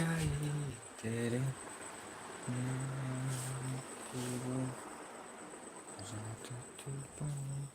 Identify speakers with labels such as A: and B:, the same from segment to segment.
A: मुस्काई तेरे नाम की वो रात तूफान।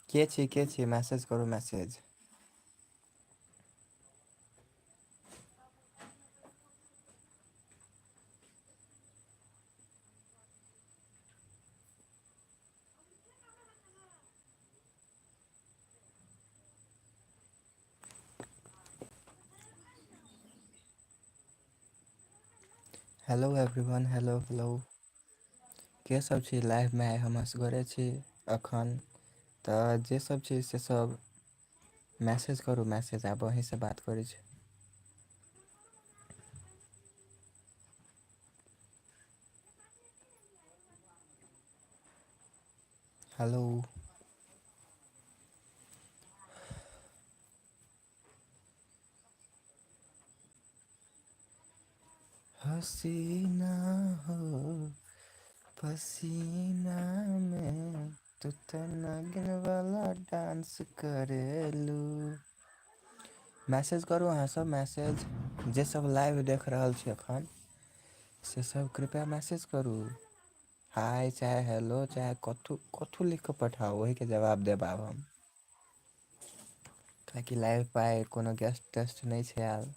A: के छी, के छी मैसेज करू message. Hello everyone, hello hello. के सब छी लाइवमे? आइ हम असगरे छी अखन तऽ जे सब छी से सब मैसेज करू मैसेज, आब अहीँसँ बात करै छी। हेलो। हसीना हो पसीनामे तू तऽ नागिनवला डांस करेलू। मैसेज करू अहाँसभ मैसेज, जेसभ लाइव देख रहल छी एखन से सब कृपया मैसेज करू। हाय चाहे हेलो चाहे कथहु कथहु लिख कऽ पठाउ, ओहिके जवाब देब आब हम। कियाकि लाइव पर आइ कोनो गेस्ट तेस्ट नहि छै आयल।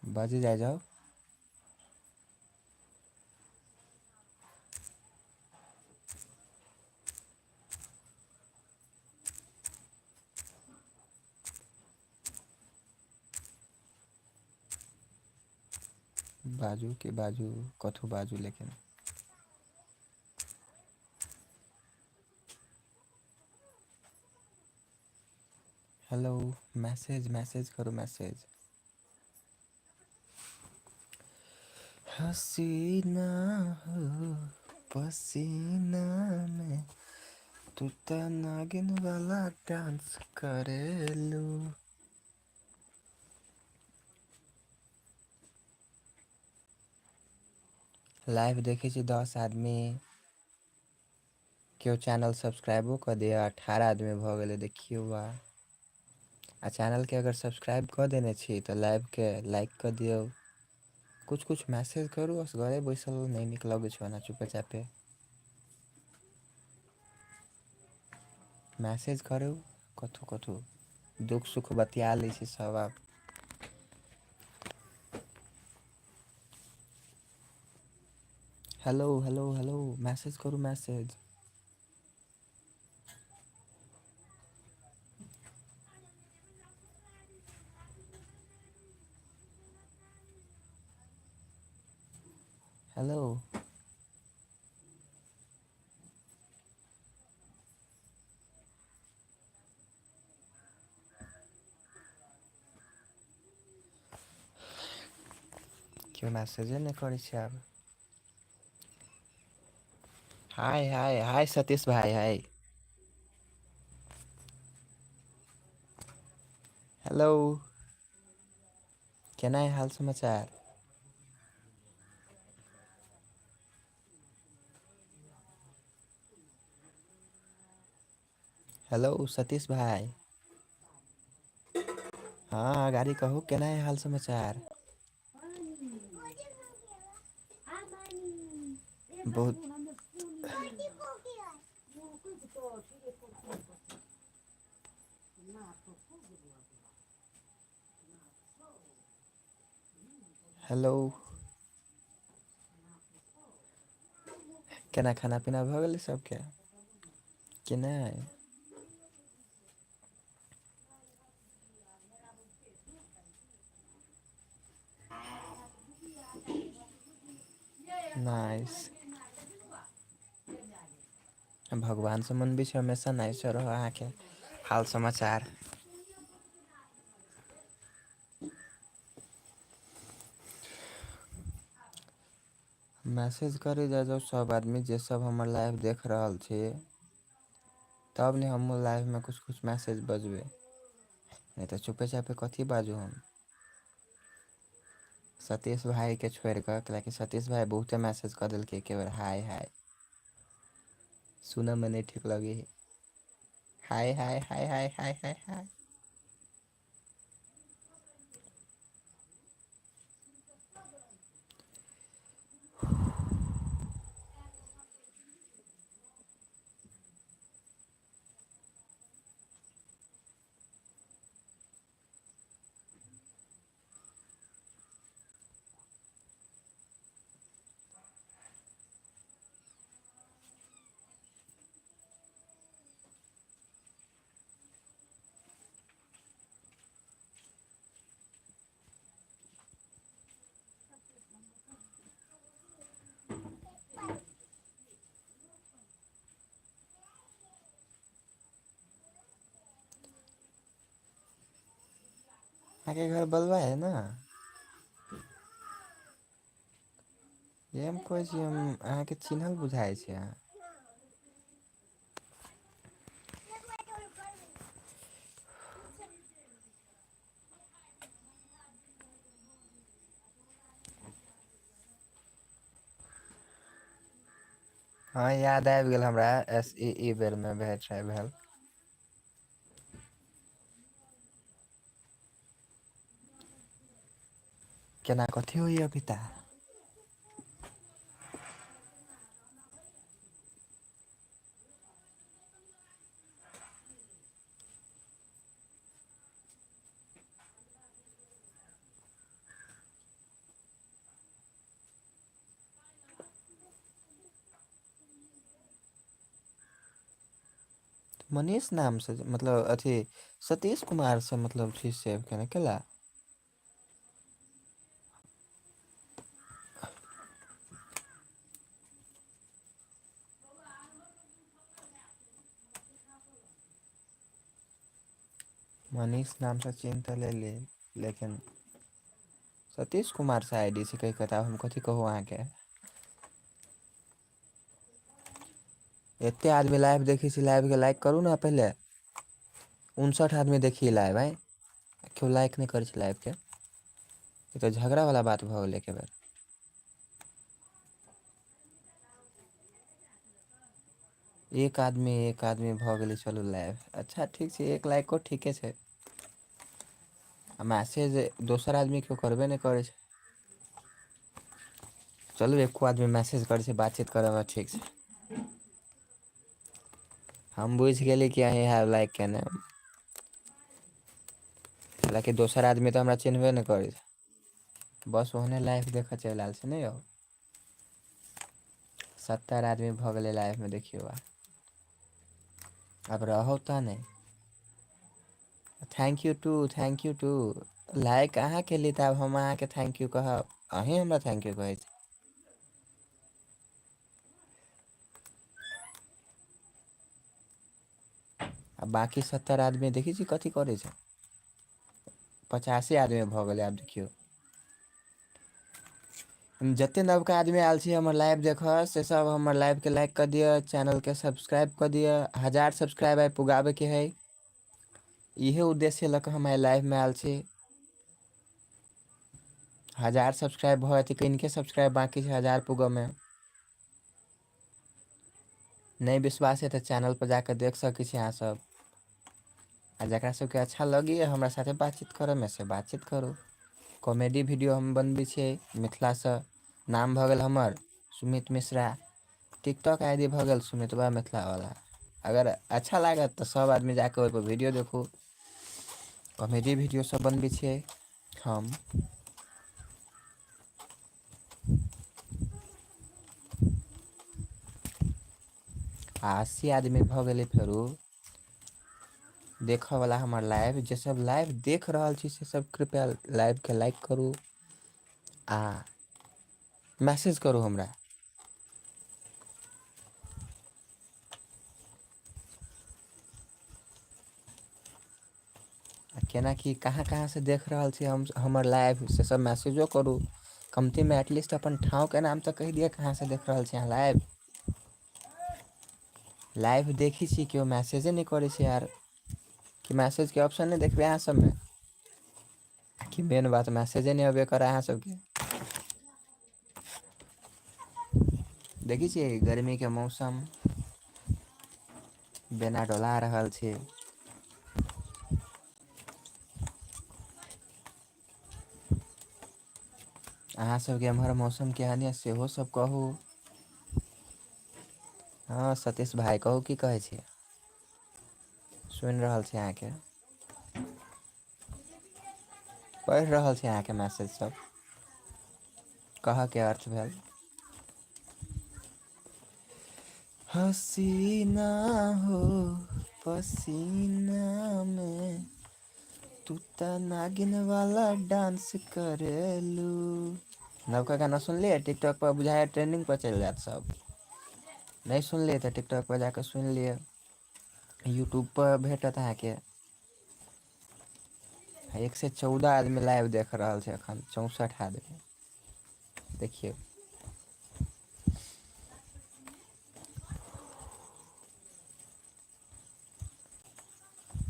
A: बाजू जाइ जाउ। बाजू कि बाजू, कथहु बाजू लेकिन। हेलो, मैसेज मैसेज करू मैसेज। हसीना हो पसीनामे तू तऽ नागिनवला डांस करेलू। लाइव देखै छी 10 आदमी। केओ चैनल सब्सक्राइबो कऽ दिअ, 18 आदमी भऽ गेलै देखियौ बा। आ चैनलके अगर सब्सक्राइब कऽ देने छी तऽ लाइवके लाइक कऽ दियौ। कुछ कुछ मैसेज करू, असगरे बैसल नहि नीक लगै छै ओना चुपे चापे। मैसेज करू कथहु कथहु, दुःख सुख बतिया लै छै सब आब। हेलो हेलो हेलो, मैसेज करू मैसेज। हेलो। केओ मैसेजे नहि करै छै आब। हाय हाय हाय सतीश भाई हाय। हेलो। केना अइ हाल समाचार? हेलो सतीश भाइ। हँ अगाड़ी कहू केना अइ हाल समाचार? बहुत हेलो। केना खाना पीना भऽ गेलै सभके कि नहि? नाइस। भगवानसँ मनबै छी हमेशा नाइसे रहै अहाँके हाल समाचार। मैसेज करै जाय जाउ सभ आदमी जेसभ हमर लाइव देख रहल छी। तब ने हमहूँ लाइवमे कुछ कुछ मैसेज बजबै। नहि तऽ चुपे चापे कथी बाजू हम। सतीश भाइके छोड़ि कऽ कैलाकि सतीश भाइ बहुते मैसेज कऽ देलकै एके बेर हाय हाय। सुनऽ मे नहि ठीक लगै है। हाय हाय हाय हाय हाय हाय हाय। अहाँके घर बलुआ है ने? हम कहै छी हम अहाँके चिन्हल बुझाइ छै अहाँ। हँ याद आबि गेल हमरा एस ई ई बेरमे भेल भेल। केना कथी होइया अभी त? मनीष नामसँ मतलब अथी सतीश कुमारसँ मतलब छै सेव केने केला। मनीष नामसँ चिन्ह तऽ लेली लेकिन सतीश कुमार सँ I D छै कहि क तऽ आब हम कथी कहू अहाँके। एते आदमी लाइव देखै छी लाइवके लाइक करू ने पहिले। 59 आदमी देखिए लाइव आइ केओ लाइक नहि करै छै लाइवके। ई तऽ झगड़ा वाला बात भऽ गेलै एकेबेर। एक आदमी भऽ गेलै चलू लाइव अच्छा ठीक छै एक लाइको ठीके छै। आ मैसेज दोसर आदमी केओ करबे नहि करै छै। चलू एको आदमी मैसेज करै छै बातचीत करैमे ठीक छै। हम बुझि गेली कि अहीं have लाइक केने। हालाँकि दोसर आदमी तऽ हमरा चिन्हबे नहि करै छै। बस ओहने लाइव देखऽ चलि आयल छै ने यौ। 70 आदमी भऽ गेलै लाइवमे देखियौ आब। आब रहौ तऽ नहि। Thank you too thank you too. Like अहाँ केली तऽ आब हम अहाँकेँ thank you कहब अहीँ हमरा thank you कहै छी। आ बाँकी 70 आदमी देखै छी कथी करै छै। 85 आदमी भऽ गेलै आब देखियौ। जते नवका आदमी आयल छी हमर लाइव देखऽ से सब हमर लाइव के लाइक कऽ दिअ चैनल के सब्सक्राइब कऽ दिअ 1000 सब्सक्राइब आइ पुगाबैके हइ। इहे उद्देश्य लऽ कऽ हम आइ लाइवमे आयल छी। 1000 सब्सक्राइब भऽ जेतै कनिके सब्सक्राइब बाँकी छै 1000 पुगयमे। नहि विश्वास अइ तऽ चैनलपर जा कऽ देख सकै छी अहाँसभ। आ जकरा सभके अच्छा लगैए हमरा साथे बातचीत करयमे से बातचीत करू। कॉमेडी वीडियो हम बनबै छियै मिथिलासँ नाम भऽ गेल हमर Sumit Mishra TikTok I D भऽ गेल सुमितवा मिथिलावला। अगर अच्छा लागत तऽ सभ आदमी जा कऽ ओहिपर वीडियो देखू। कॉमेडी वीडियो सब बनबै छियै हम। आ 80 आदमी भऽ गेलै फेरो देखयवला हमर लाइव। जे सब लाइव देख रहल छी से सब कृपया लाइवके लाइक करू आ मैसेज करू हमरा। आ केना की कहाँ कहाँसँ देख रहल छी हम हमर लाइव से सब मैसेजो करू। कमतीमे एटलीस्ट अपन ठाँवके नाम तऽ कहि दिअ कहाँसँ देख रहल छी अहाँ लाइव। लाइव देखै छी केओ मैसेजे नहि करै छै यार। कि मैसेजके ऑप्शन नहि देखबै अहाँ सबमे? कि मेन बात मैसेजे नहि अबे करै अहाँ सबके। देखै छियै गर्मीके मौसम बेना डोला रहल छै। अहाँसभके एम्हर मौसम केहन यए सेहो सभ कहू। हँ सतीश भाइ कहू की कहै छियै। सुनि रहल छी अहाँके। पढ़ि रहल छी अहाँके मैसेज सब। कहऽके अर्थ भेल। हसीना हो पसीनामे तू तऽ नागिन वाला डांस करेलू। नवका गाना सुनलियै? टिकटॉक पर बुझाइ ट्रेंडिंग पर चलि जायत सब। नहि सुनलियै तऽ टिकटॉक पर जा कऽ सुनि लिअ। यूट्यूबपर भेटत अहाँके। 114 आदमी लाइव देख रहल छै एखन, 64 आदमी देखियौ।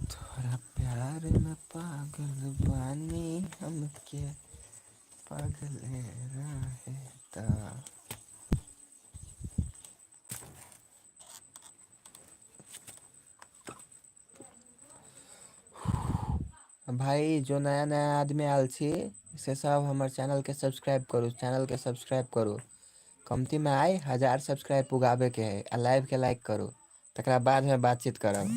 A: तोहरा प्यारमे पागल बानी हमके पागले रहे द। भाई जो नया नया आदमी आयल छी से सब हमर चैनलके सब्सक्राइब करू, चैनलके सब्सक्राइब करू। कमतीमे आइ 1000 सब्सक्राइब पुगाबैके हइ आ लाइवके लाइक करू, तकरा बादमे बातचीत करब।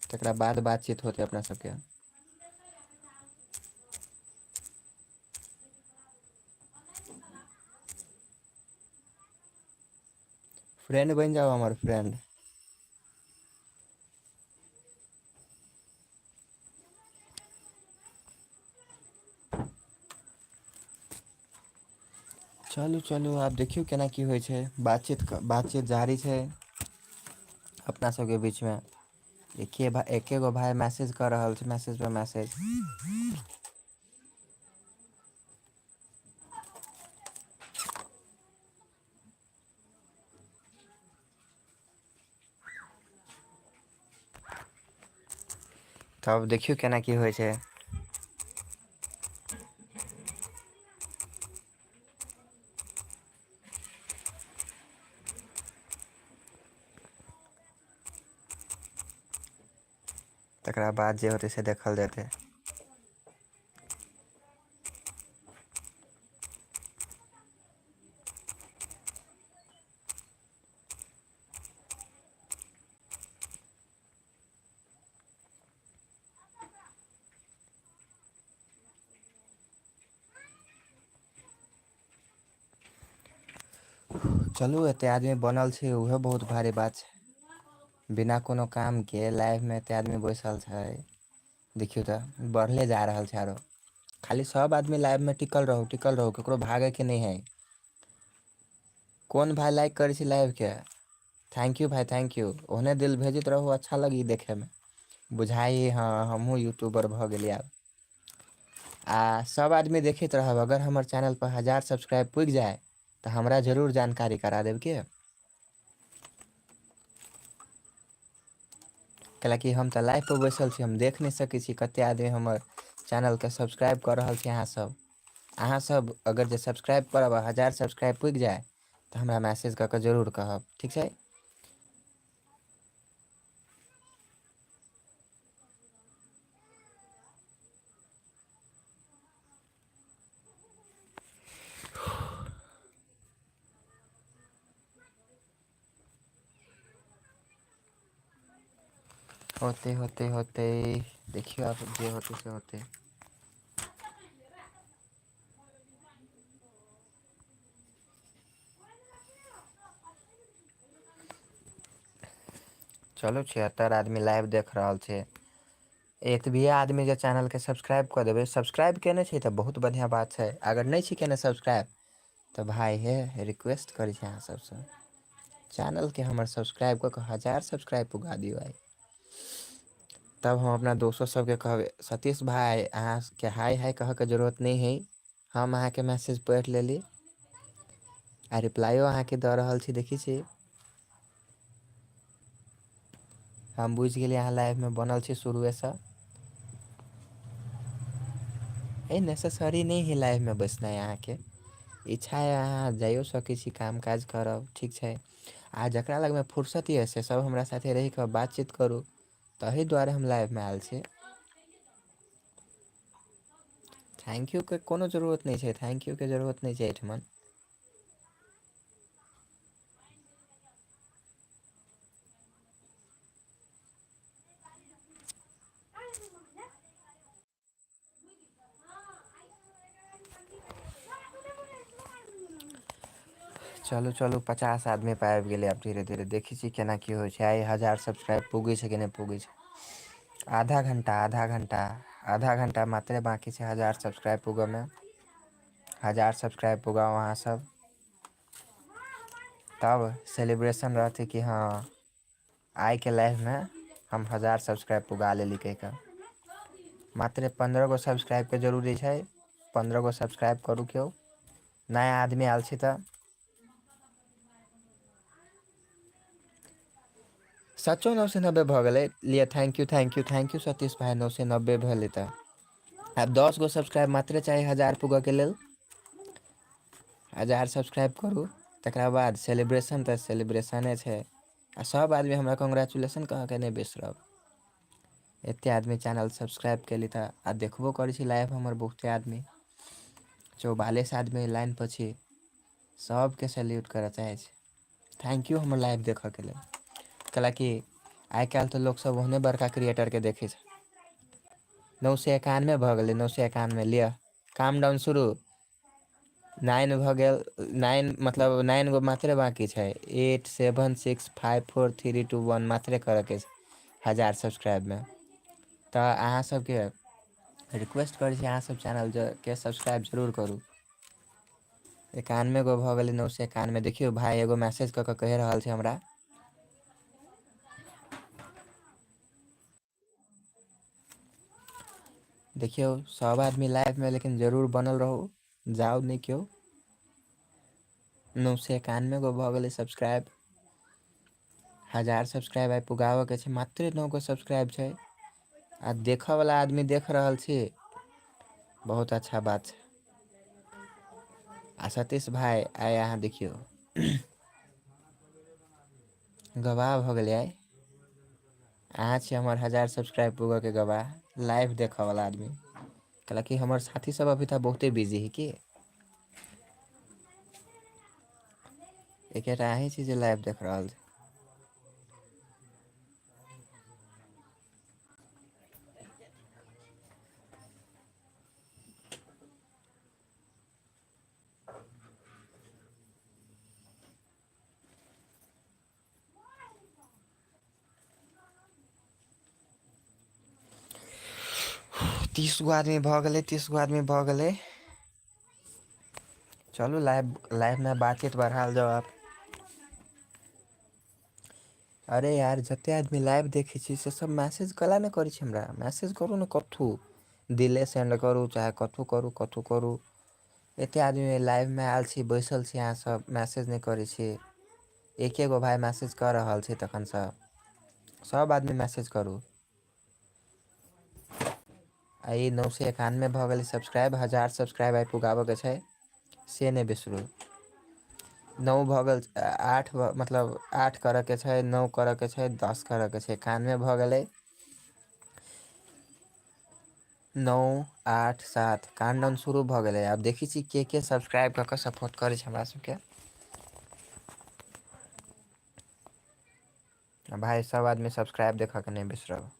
A: तकरा बाद बातचीत होतै अपना सबके। फ्रेंड बनि जाउ हमर फ्रेंड। चलू चलू आब देखियौ केना की होइ छै, बातचीत बातचीत जारी छै अपना सबके बीचमे। एके एके गो भाय मैसेज कऽ रहल छै, मैसेज पर मैसेज। तब देखियौ केना की होइ छै। तकरा बाद जे होतै से देखल जेतै। चलू एतेक आदमी बनल छै ओहो बहुत भारी बात छै। बिना कोनो कामके लाइवमे एतेक आदमी बैसल छै। देखियौ तऽ बढ़ले जा रहल छै आरो। खाली सब आदमी लाइवमे टिकल रहू, टिकल रहू, ककरो भागयके नहि हइ। कोन भाय लाइक करै छै लाइवके? Thank you भाय thank you. ओहने दिल भेजैत रहू, अच्छा लगी देखैमे। बुझाइ हँ हमहूँ यूट्यूबर भऽ गेलियै आब। आ सब आदमी देखैत रहब, अगर हमर चैनल पर 1000 सब्सक्राइब पुरि जाय तऽ हमरा जरूर जानकारी करा देब के। कैलाकि हम तऽ लाइवपर बैसल छी, हम देख नहि सकै छी कतेक आदमी हमर चैनलके सब्सक्राइब कऽ रहल छी। अहाँसभ अहाँसभ अगर जे सब्सक्राइब करब आ 1000 सब्सक्राइब पुरि जाय तऽ हमरा मैसेज कऽ कऽ जरूर कहब, ठीक छै? होतै होतै होतै, देखियौ आब जे होतै से होतै। चलू 76 आदमी लाइव देख रहल छै। एतबी आदमी जे चैनलके सब्सक्राइब कऽ देबै, सब्सक्राइब केने छी तऽ बहुत बढ़िआँ बात छै, अगर नहि छी केने सब्सक्राइब तऽ भाय हे रिक्वेस्ट करै छी अहाँ सबसँ, चैनलके हमर सब्सक्राइब कऽ कऽ 1000 सब्सक्राइब पुगा दियौ आइ। तब हम अपना दोस्तो सबके कहबै, सतीश भाय अहाँके हाय हाय कहऽके जरूरत नहि हइ, हम अहाँके मैसेज पढ़ि लेली आ रिप्लाइयो अहाँके दऽ रहल छी। देखै छी, हम बुझि गेलियै अहाँ लाइवमे बनल छी शुरुएसँ। हे नेसेसरी नहि हइ लाइवमे बैसनाइ, अहाँके इच्छा हइ अहाँ जाइयो सकै छी, काम काज करब ठीक छै। आ जकरा लगमे फुुरसत यऽ से सब हमरा साथे रहि कऽ बातचीत करू, ताहि दुआरे हम लाइवमे आयल छी। Thank U के कोनो जरूरत नहि छै, thank U के जरूरत नहि छै एहिठमन। चलू चलू 50 आदमी पर आबि गेलै। आब धीरे धीरे देखै छी केना की होइ छै। आइ 1000 सब्सक्राइब पुगै छै कि नहि पुगै छै। आधा घंटा आधा घंटा आधा घंटा मात्रे बाकी छै 1000 सब्सक्राइब पुगऽमे। 1000 सब्सक्राइब पुगाउ अहाँ सब, तब सेलिब्रेशन रहतै कि हँ आइके लाइफमे हम 1000 सब्सक्राइब पुगा लेली कहि कऽ। मात्र 15 गो सब्सक्राइबके जरूरी छै, 15 गो सब्सक्राइब करू। केओ नया आदमी आयल छी तऽ सचो 990 भऽ गेलै। लिअ thank you thank you thank you Satish भाइ, 990 भेलै तऽ आब 10 गो सब्सक्राइब मात्रे चाही 1000 पुगऽके लेल। 1000 सब्सक्राइब करू, तकरा बाद सेलिब्रेशन तऽ सेलिब्रेशने छै। आ सब आदमी हमरा कंग्रेचुलेसन कहऽके नहि बिसरब। एतेक आदमी चैनल सब्सक्राइब केली तऽ आ देखबो करै छी लाइव हमर बहुते आदमी, 44 आदमी लाइन पर छी। सबके सैल्यूट करऽ चाहै छी, thank you हमर लाइव देखऽके लेल। कैलाकि आइ काल्हि तऽ लोकसभ ओहने बड़का क्रिएटरके देखै छै। 991 भऽ गेलै, 991 लिअ काम डाउन शुरू। 9 भऽ गेल, 9 मतलब 9 गो मात्रे बाँकी छै। 8 7 6 5 4 3 2 1 मात्रे करऽके छै 1000 सब्सक्राइबमे। तऽ अहाँ सबके रिक्वेस्ट करै छी अहाँ सब चैनलके सब्सक्राइब जरूर करू। 91 गो भऽ गेलै, 991। देखियौ भाय एगो मैसेज कऽ कऽ कहि रहल छै हमरा। देखियौ सब आदमी लाइवमे लेकिन जरूर बनल रहू, जाउ नहि केओ। 991 गो भऽ गेलै सब्सक्राइब। 1000 सब्सक्राइब आइ पुगाबऽके छै, मात्रे 9 गो सब्सक्राइब छै। आ देखऽवला आदमी देख रहल छी, बहुत अच्छा बात छै। आ सतीश भाय आइ अहाँ देखियौ गवाह भऽ गेलै आइ। अहाँ छी हमर 1000 सब्सक्राइब पुगऽके गवाह, लाइव देखऽवला आदमी। कैलाकि हमर साथी सब अभी तक बहुते बिजी है की। एकेटा अहीं छी जे लाइव देख रहल छी। 30 गो आदमी भऽ गेलै, 30 गो आदमी भऽ गेलै। चलू लाइवमे बातचीत बढ़ायल जाउ आब। अरे यार जतेक आदमी लाइव देखै छी से सब मैसेज कला नहि करै छी हमरा, मैसेज करू ने कथू, दिले सेंड करू चाहे कथू करू कथू करू। एतेक आदमी लाइवमे आयल छी, बैसल छी, अहाँ सब मैसेज नहि करै छी। एके गो भाय मैसेज कऽ रहल छै तखनसँ। सब आदमी मैसेज करू। आ ई 991 भऽ गेलै सब्सक्राइब, 1000 सब्सक्राइब आइ पुगाबऽके छै, से नहि बिसरू। 9 भऽ गेल, 8 मतलब 8 करऽके छै, 9 करऽके छै, 10 करऽके छै। 91 भऽ गेलै, 9 8 7 काउंटडाउन शुरू भऽ गेलै। आब देखै छी के के सब्सक्राइब कऽ कऽ सपोर्ट करै छै हमरा सबके। भाय सब आदमी सब्सक्राइब देखऽके नहि बिसरब।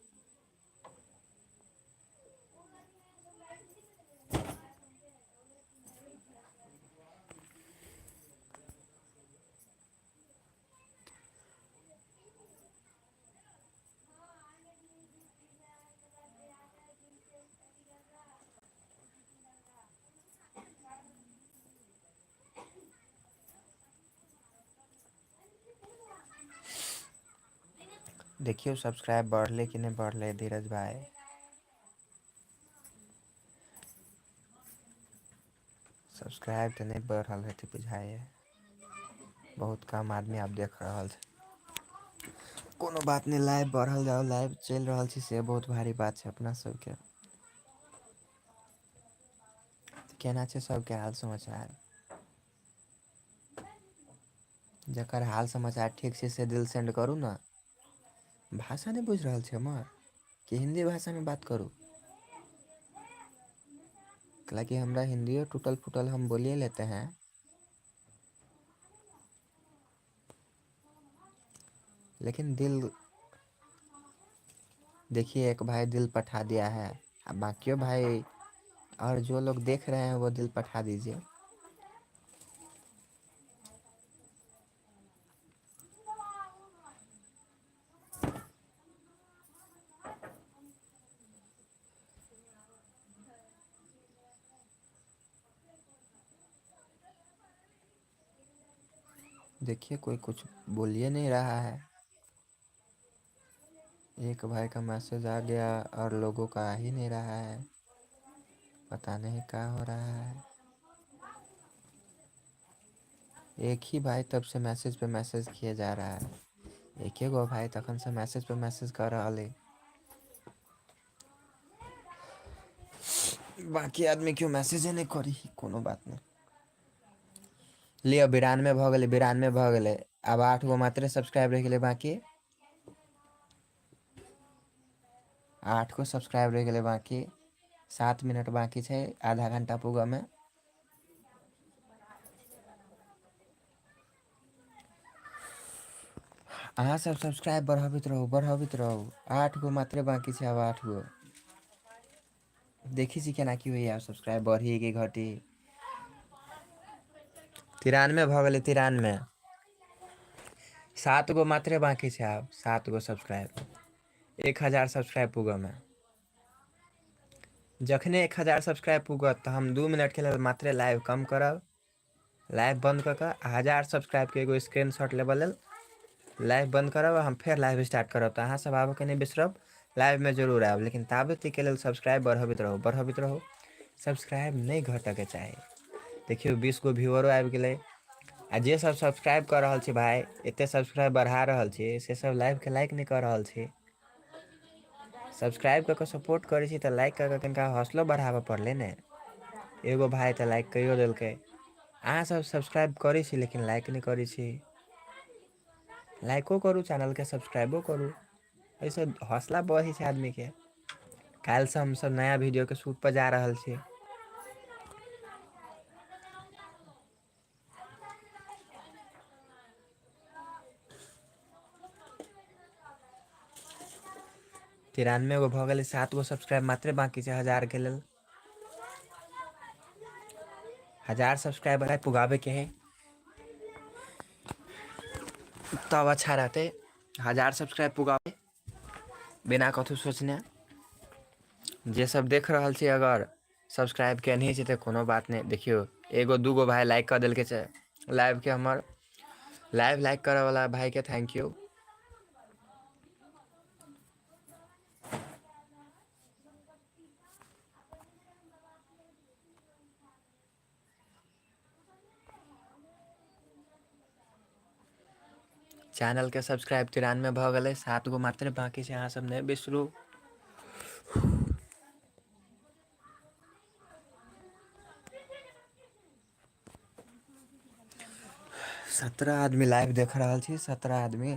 A: देखियौ सब्सक्राइब बढ़लै कि नहि बढ़लै धीरज भाय। सब्सक्राइब तऽ नहि बढ़ल हेतै बुझाइये। बहुत कम आदमी आब देख रहल छै। कोनो बात नहि लाइव बढ़ल जाउ लाइव चलि रहल छै से बहुत भारी बात छै अपना सबके। केना छै सबके हाल समाचार। जकर हाल समाचार ठीक छै से दिल सेन्ड करू ने। भाषा नहि बुझि रहल छै हमर कि हिन्दी भाषामे बात करू। कैलाकि हमरा हिन्दियो टूटल फूटल हम बोलिए लेते हैं। लेकिन दिल देखिए एक भाई दिल पठा दिया है आ बाकियो भाई और जो लोग देख रहे हैं वो दिल पठा दीजिए। देखिए कोई कुछ बोलिए नहीं रहा है। एक भाई का मैसेज आ गया और लोगों का आ ही नहीं रहा है। पता नहीं क्या हो रहा है। एक ही भाई तब से मैसेज पे मैसेज किए जा रहा है। एके गो भाई तखन से मैसेज पे मैसेज कऽ रहल अइ। बाकी आदमी केओ मैसेजे नहि करी कोनो बात नहि। लिअ 92 भऽ गेलै 92 भऽ गेलै आब 8 गो मात्रे सब्सक्राइब रहि गेलै बाँकी। 8 गो सब्सक्राइब रहि गेलै बाँकी। 7 मिनट बाँकी छै आधा घण्टा पुगऽमे। अहाँ सब सब्सक्राइब बढ़बैत रहू बढ़बैत रहू। 8 गो मात्रे बाँकी छै आब 8 गो। देखै छी केना की होइया सब्सक्राइब बढ़ी कि घटी। 93 भऽ गेलै 93। 7 गो मात्रे बाँकी छै आब 7 गो सब्सक्राइब। 1000 सब्सक्राइब पुगऽमे। जखने 1000 सब्सक्राइब पुगत तऽ हम 2 मिनटके लेल मात्रे लाइव कम करब। लाइव बन्द कऽ कऽ 1000 सब्सक्राइबके एगो स्क्रीनशॉट लेबऽ लेल लाइव बन्द करब आ हम फेर लाइव स्टार्ट करब। तऽ अहाँसभ आबऽके नहि बिसरब, लाइवमे जरूर आयब। लेकिन ताबे के लेल सब्सक्राइब बढ़बैत रहू बढ़बैत रहू, सब्सक्राइब नहि घटऽके चाही। देखियौ 20 गो व्यूअरो आबि गेलै। आ जे सब सब्सक्राइब कऽ रहल छी भाय, एते सब्सक्राइब बढ़ा रहल छी से सब लाइवके लाइक नहि कऽ रहल छी। सब्सक्राइब कऽ कऽ सपोर्ट करै छी तऽ लाइक कऽ कऽ कनिका हौसलो बढ़ाबऽ पड़लै ने। एगो भाय तऽ लाइक कइयो देलकै। अहाँसभ सब्सक्राइब करै छी लेकिन लाइक नहि करै छी। लाइको करू चैनलके सब्सक्राइबो करू, एहिसँ हौसला बढ़ै छै आदमीके। काल्हिसँ हमसभ नया वीडियोके शूट पर जा रहल छी। 93 गो भऽ गेलै, 7 गो सब्सक्राइब मात्रे बाँकी छै 1000 के लेल। 1000 सब्सक्राइबर है पुगाबैके है तब अच्छा रहतै। 1000 सब्सक्राइब पुगाबै बिना कथू सोचने। जे सब देख रहल छी अगर सब्सक्राइब केनही छी तऽ कोनो बात नहि। देखियौ एगो दूगो भाय लाइक कऽ देलकै छै लाइवके, हमर लाइव लाइक करऽवला भाइके thank you. चैनलके सब्सक्राइब 93 भऽ गेलै, 7 गो मात्र बाँकी छै, अहाँ सब नहि बिसरू। 17 आदमी लाइव देख रहल छी, 17 आदमी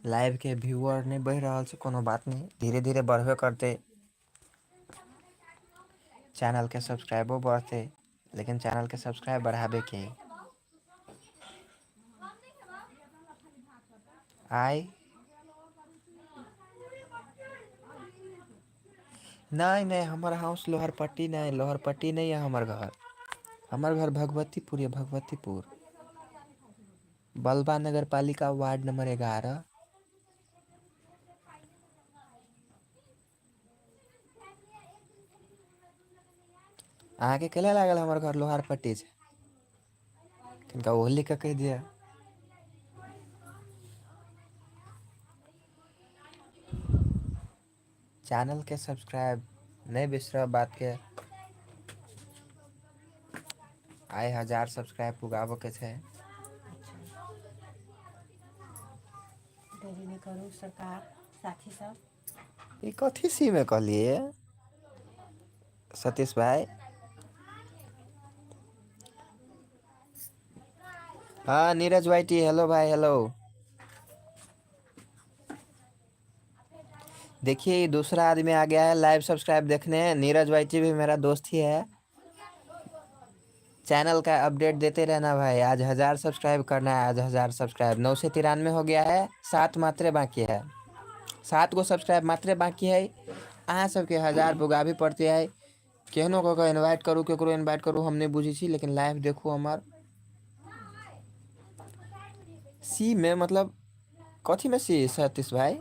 A: लाइव के व्यूअर नहि बढ़ि रहल छै। कोनो बात नहि, धीरे धीरे बढ़बे करतै। चैनलके सब्सक्राइबो बढ़तै, लेकिन चैनलके सब्सक्राइब बढ़ाबैके है। आइ नहि नहि हमर हाउस लोहरपट्टी नहि, लोहरपट्टी नहि यऽ हमर घर। हमर घर भगवतीपुर यऽ, भगवतीपुर, बलबा नगरपालिका, वार्ड नम्बर 11। अहाँके केला लागल हमर घर लोहारपट्टी छै? कनिका ओहो लिखऽ कहि दिअ। चैनलके सब्सक्राइब नहि बिसरब बातके। आइ 1000 सब्सक्राइब पुगाबऽके छै।
B: अच्छा। देरी नहि करू सरकार साथी सब।
A: ई कथी सीमे कहलियै सतीश भाइ? हँ नीरज भाईटी हेलो भाई हेलो। देखिए ये दूसरा आदमी आ गया है लाइव सब्सक्राइब देखने। नीरज भाई जी भी मेरा दोस्त ही है। चैनल का अपडेट देते रहना भाई। आज 1000 सब्सक्राइब करना है। आज 1000 सब्सक्राइब 993 हो गया है, 7 मात्रे बाकी है, 7 गो सब्सक्राइब मात्रे बाकी है। अहाँ सबके 1000 पुगाबी पड़ते है। केहनो कऽ कऽ इन्वाइट करू, केकरो इन्वाइट करू, हम नहि बुझै छी, लेकिन लाइव देखू हमर। सी में मतलब कथी में सी सतीश भाई?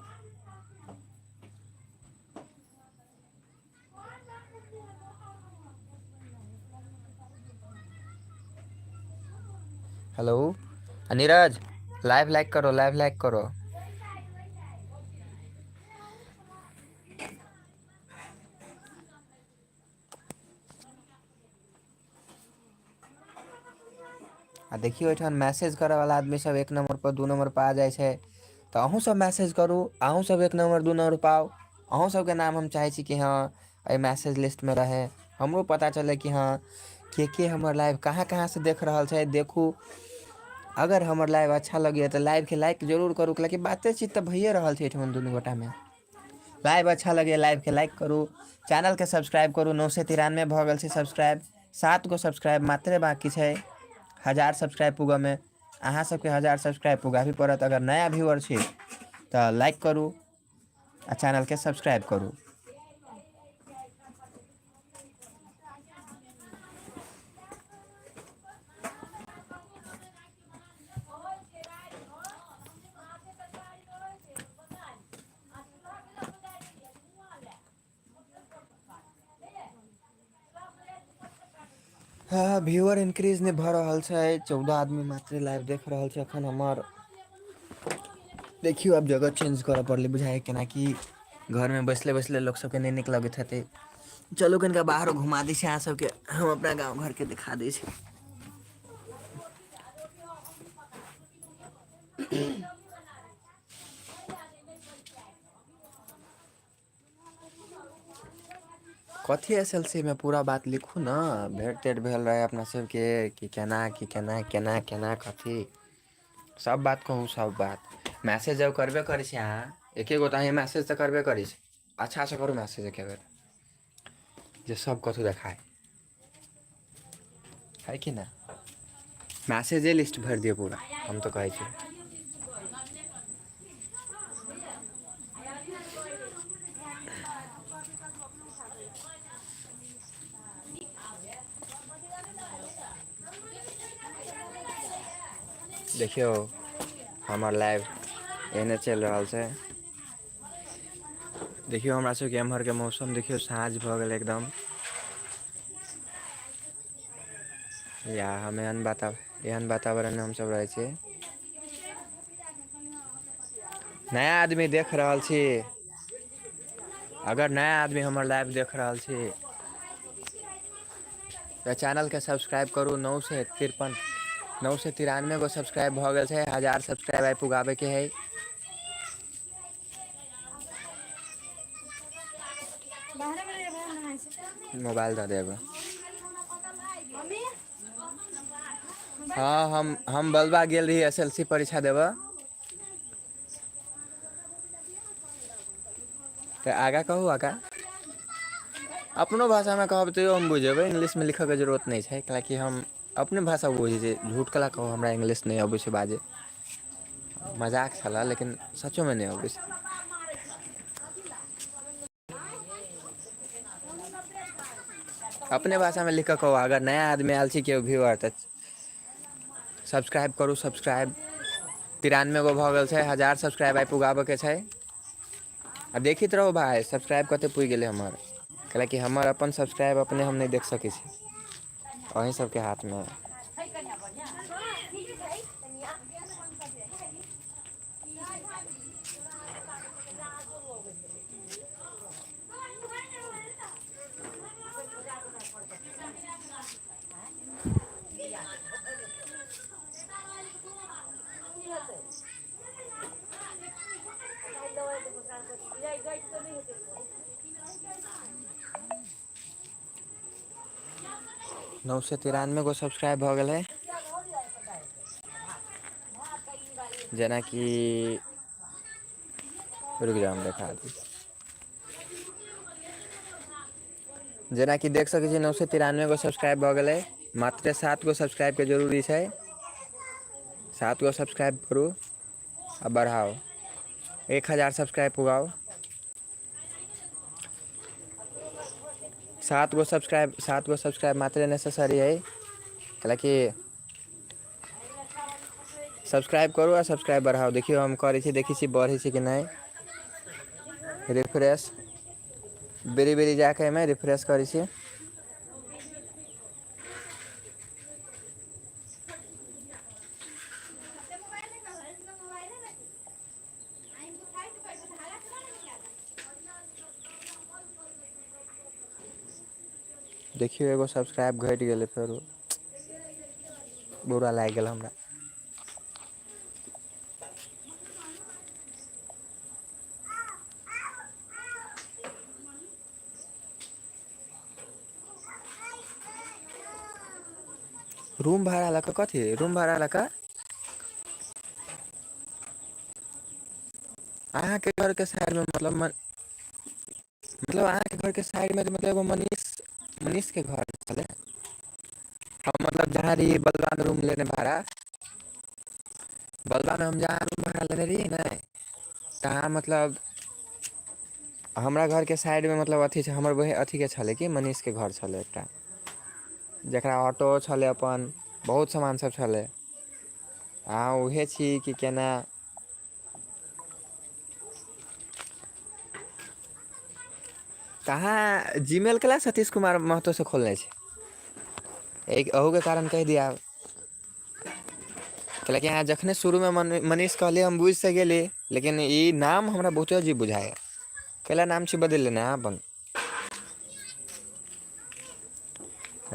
A: हेलो नीरज, लाइव लाइक करो, लाइव लाइक करो। आ देखियौ एहिठाम मैसेज करऽवला आदमी सब 1 नंबर पर 2 नंबर पर आ जाइ छै, तऽ अहूँ सब मैसेज करू, अहूँ सब 1 नंबर 2 नंबर पर आउ। अहूँ सबके नाम हम चाहै छी कि हँ एहि मैसेज लिस्टमे रहै, हमरो पता चलै कि हँ के हमर लाइव कहाँ कहाँ से देख रहल छै। देखू अगर हमर लाइव अच्छा लगैए तऽ लाइवके लाइक जरूर करू, कैलाकि बाते चीत तऽ भइए रहल छै एहिठमन दुनू गोटामे। लाइव अच्छा लगैए लाइवके लाइक करू, चैनलके सब्सक्राइब करू। 993 भऽ गेल छै सब्सक्राइब, 7 गो सब्सक्राइब मात्रे बाकी छै 1000 सब्सक्राइब पुगऽमे। अहाँ सबके 1000 सब्सक्राइब पुगाबी पड़त। अगर नया व्यूअर छी तऽ लाइक करू आ चैनलके सब्सक्राइब करू। हँ व्यूअर इंक्रीज नहि भऽ रहल छै, 14 आदमी मात्र लाइव देख रहल छै अखन हमर। देखियौ आब जगह चेंज करऽ पड़लै बुझाइ, केनाकि घरमे बैसले बैसले लोक सबके नहि नीक लगैत हेतै। चलू कनिका बाहरो घुमा दै छी अहाँ सबके, हम अपना गाँव घरके देखा दै छी। कथी एस एल सी मे पूरा बात लिखू ने, भेंट तेंट भेल रहै अपना सबके कि केना कि केना केना केना कथी सब बात कहू, सब बात। मैसेज जब करबे करै छी अहाँ, एके गो तऽ अहाँ मैसेज तऽ करबे करै छी, अच्छासँ करू मैसेज एके बेर जे सब कथू देखाय है कि ना। मैसेजे लिस्ट भरि दियौ पूरा, हम तऽ कहै छी। देखियौ हमर लाइव एहने चलि रहल छै। देखियौ हमरा सबके एम्हरके मौसम देखियौ, साँझ भऽ गेल एकदम। या हम एहन एहन वातावरणमे हमसब रहै छी। नया आदमी देख रहल छी, अगर नया आदमी हमर लाइव देख रहल छी तऽ चैनलके सब्सक्राइब करू। 953, 993 गो सब्सक्राइब भऽ गेल छै, 1000 सब्सक्राइब आइ पुगाबैके है। मोबाइल दऽ देब। हँ हम बलबा गेल रही एस एल सी परीक्षा देबऽ। तऽ आगाँ कहू, आगाँ अपनो भाषामे कहब तैयो हम बुझि जेबै, इंग्लिशमे लिखऽके जरूरत नहि छै, कैलाकि हम अपने भाषा बुझै छियै। झूठ कला कहू हमरा इंग्लिश नहि अबै छै बाजै, मजाक छलै लेकिन सचोमे नहि अबै छै। अपने भाषामे लिख कऽ कहू। अगर नया आदमी आयल छी केओ व्यूअर तऽ सब्सक्राइब करू, सब्सक्राइब। 93 गो भऽ गेल छै, 1000 सब्सक्राइब आइ पुगाबऽके छै। आ देखैत रहू भाय सब्सक्राइब कते पुगि गेलै हमर, कैलाकि हमर अपन सब्सक्राइब अपने हम नहि देख सकै छी, अहीं सबके हाथमे। 993 गो सब्सक्राइब भऽ गेलै। जेनाकि रुकि जाउ हम देखा दै छी। जेनाकि देख सकैत छियै 993 गो सब्सक्राइब भऽ गेलै, मात्र 7 गो सब्सक्राइबके जरूरी छै। 7 गो सब्सक्राइब करू आ बढ़ाउ, 1000 subscribe पुगाउ। 7 go subscribe, 7 go subscribe मात्रे नेसेसरी हइ, कैलाकि सब्सक्राइब करू आ सब्सक्राइब बढ़ाउ। देखियौ हम करै छी, देखै छी बढ़ै छै कि नहि। रिफ्रेश बेरी बेरी जा कऽ एहिमे रिफ्रेश करै छी। देखियौ एगो सब्सक्राइब घटि गेलै फेरो, बुरा लागि गेल हमरा। रूम भाड़ा लऽ कऽ कथी रूम भाड़ा लऽ कऽ अहाँके घरके साइडमे मतलब मतलब अहाँके घरके साइडमे मतलब एगो मनीष मनीषके घर छलै। हम मतलब जहाँ रहियै बलराम रूम लेने भाड़ा, बलराममे हम जहाँ रूम भाड़ा लेने रहियै ने तहाँ मतलब हमरा घरके साइडमे मतलब अथी छै, हमर बहिन अथीके छलै कि मनीषके घर छलै एकटा, जकरा ऑटो छलै, अपन बहुत सामान सब छलै। अहाँ उहे छी कि केना? कहाँ जीमेल केला सतीश कुमार महतोसँ खोलने छै? एक अहूके कारण कहि दिया। कैलाकि अहाँ जखने शुरूमे मनीष कहलियै हम बुझि तऽ गेलियै, लेकिन ई नाम हमरा बहुते अजीब बुझाइए। कैला नाम छी बदलि लेने अहाँ अपन?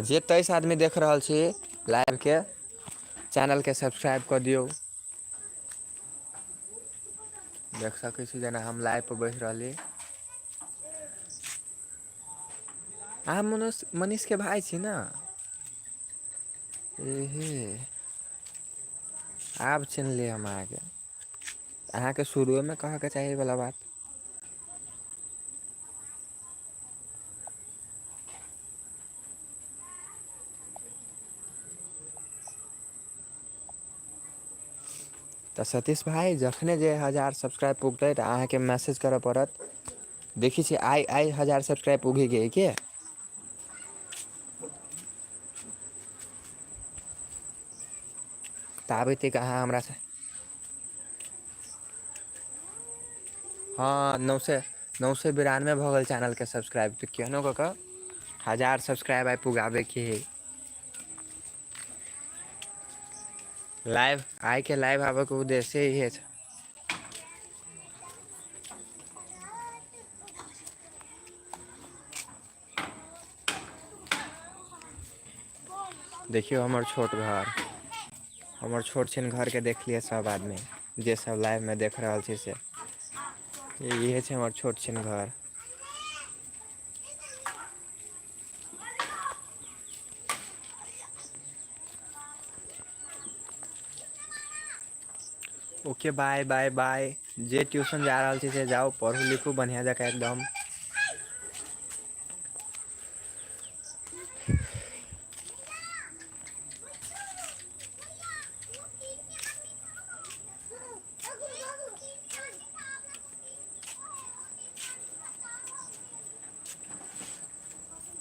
A: जे 23 आदमी देख रहल छी लाइवके, चैनलके सब्सक्राइब कऽ दियौ। देख सकै छी जेना हम लाइव पर बैस रहली। अहाँ मनोज मनीषके भाय छी ने? एहे आब चिन्हली हम अहाँके, अहाँके शुरुएमे कहऽके चाही ई वला बात। तऽ सतीश भाइ जखने जे 1000 सब्सक्राइब पुगतै तऽ अहाँके मैसेज करय पड़त। देखै छियै आइ आइ 1000 सब्सक्राइब पुगैके हइ के? ताबे तक अहाँ हमरासँ हँ 992 भऽ गेल चैनलके सब्सक्राइब, तऽ केहनो कऽ कऽ 1000 सब्सक्राइब आइ पुगाबैके हइ। लाइव आइके लाइव आबैके उद्देश्य इहे छै। देखियौ हमर छोट घर, हमर छोट छिन घरके देख लिअ सब आदमी जे सब लाइवमे देख रहल छी से। इहे छै हमर छोट छिन घर। ओके बाय बाय बाय, जे ट्यूशन जा रहल छी से जाउ पढ़ू लिखू बढ़िआँ जकाँ एकदम।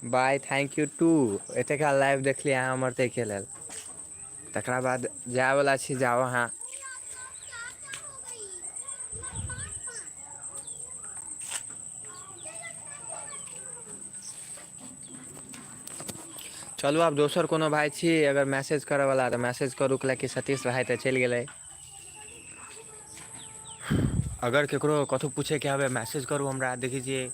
A: बाय thank U two, एतेक काल लाइव देखलियै अहाँ हमर ताहिके लेल। तकरा बाद जायवला छी जाउ अहाँ। चलू आब दोसर कोनो भाय छी अगर मैसेज करयवला तऽ मैसेज करू, कैलाकि सतीश भाय तऽ चलि गेलै। अगर केकरो कथहु पूछयके हबै मैसेज करू हमरा, देखै छियै।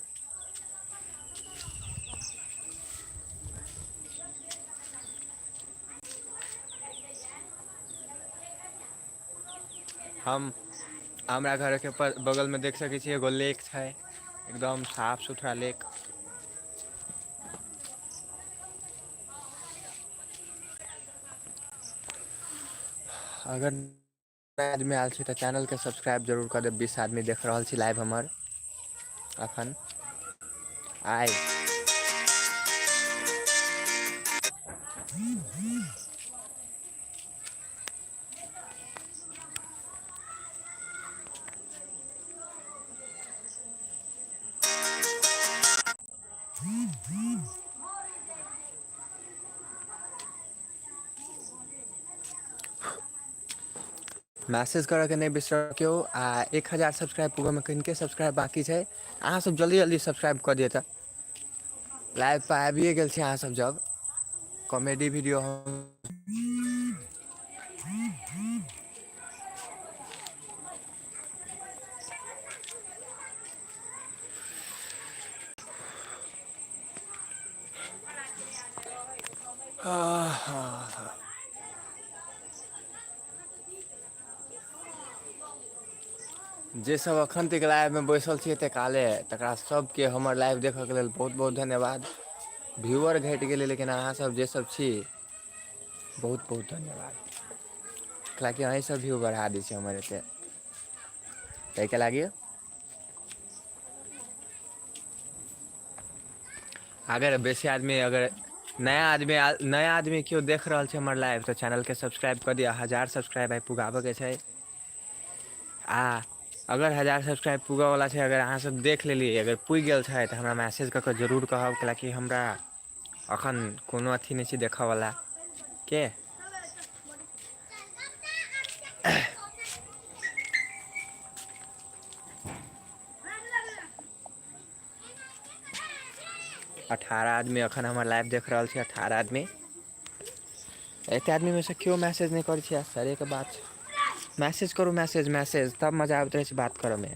A: हम हमरा घरके बगलमे देख सकै छियै एगो लेक छै, एकदम साफ सुथरा लेक। अगर नया आदमी आयल छी तऽ चैनलके सब्सक्राइब जरूर कऽ देब, 20 आदमी देख रहल छी लाइव हमर अखन आइ। मैसेज करऽके नहि बिसरब केओ, आ 1000 सब्सक्राइब पुरबऽमे कनिके सब्सक्राइब बाँकी छै। अहाँ सब जल्दी जल्दी सब्सक्राइब कऽ दिअ तऽ लाइव पर आबिए गेल छी अहाँ सब जब कॉमेडी वीडियो हम हा जे सब अखन तक लाइव में बैसल छी एते काले तकरा सबके हमर लाइव देखय के लेल बहुत बहुत धन्यवाद। व्यूअर घटि गेलै लेकिन अहाँसभ जे सब छी बहुत बहुत धन्यवाद। कैलाकि अहीं सब व्यू बढ़ा दै छी हमर एते। ताहिके लागी अगर बेसी आदमी अगर नया आदमी नया आदमी केओ देख रहल छै हमर लाइव तऽ चैनलके सब्सक्राइब कऽ दिअ, 1000 सब्सक्राइब आइ पुगाबऽके छै। आ अगर 1000 सब्सक्राइब पुगऽवला छै, अगर अहाँ सब देख लेलियै, अगर पुगि गेल छै तऽ हमरा मैसेज कऽ कऽ जरूर कहब, कैलाकि हमरा अखन कोनो अथी नहि छै देखऽवला के। 18 आदमी अखन हमर लाइव देख रहल छै, 18 आदमी। एते आदमी में से केओ मैसेज नहि करै छै, आश्चर्यके बात छै। मैसेज करू, मैसेज मैसेज, तब मजा आबैत रहै छै बात करऽमे।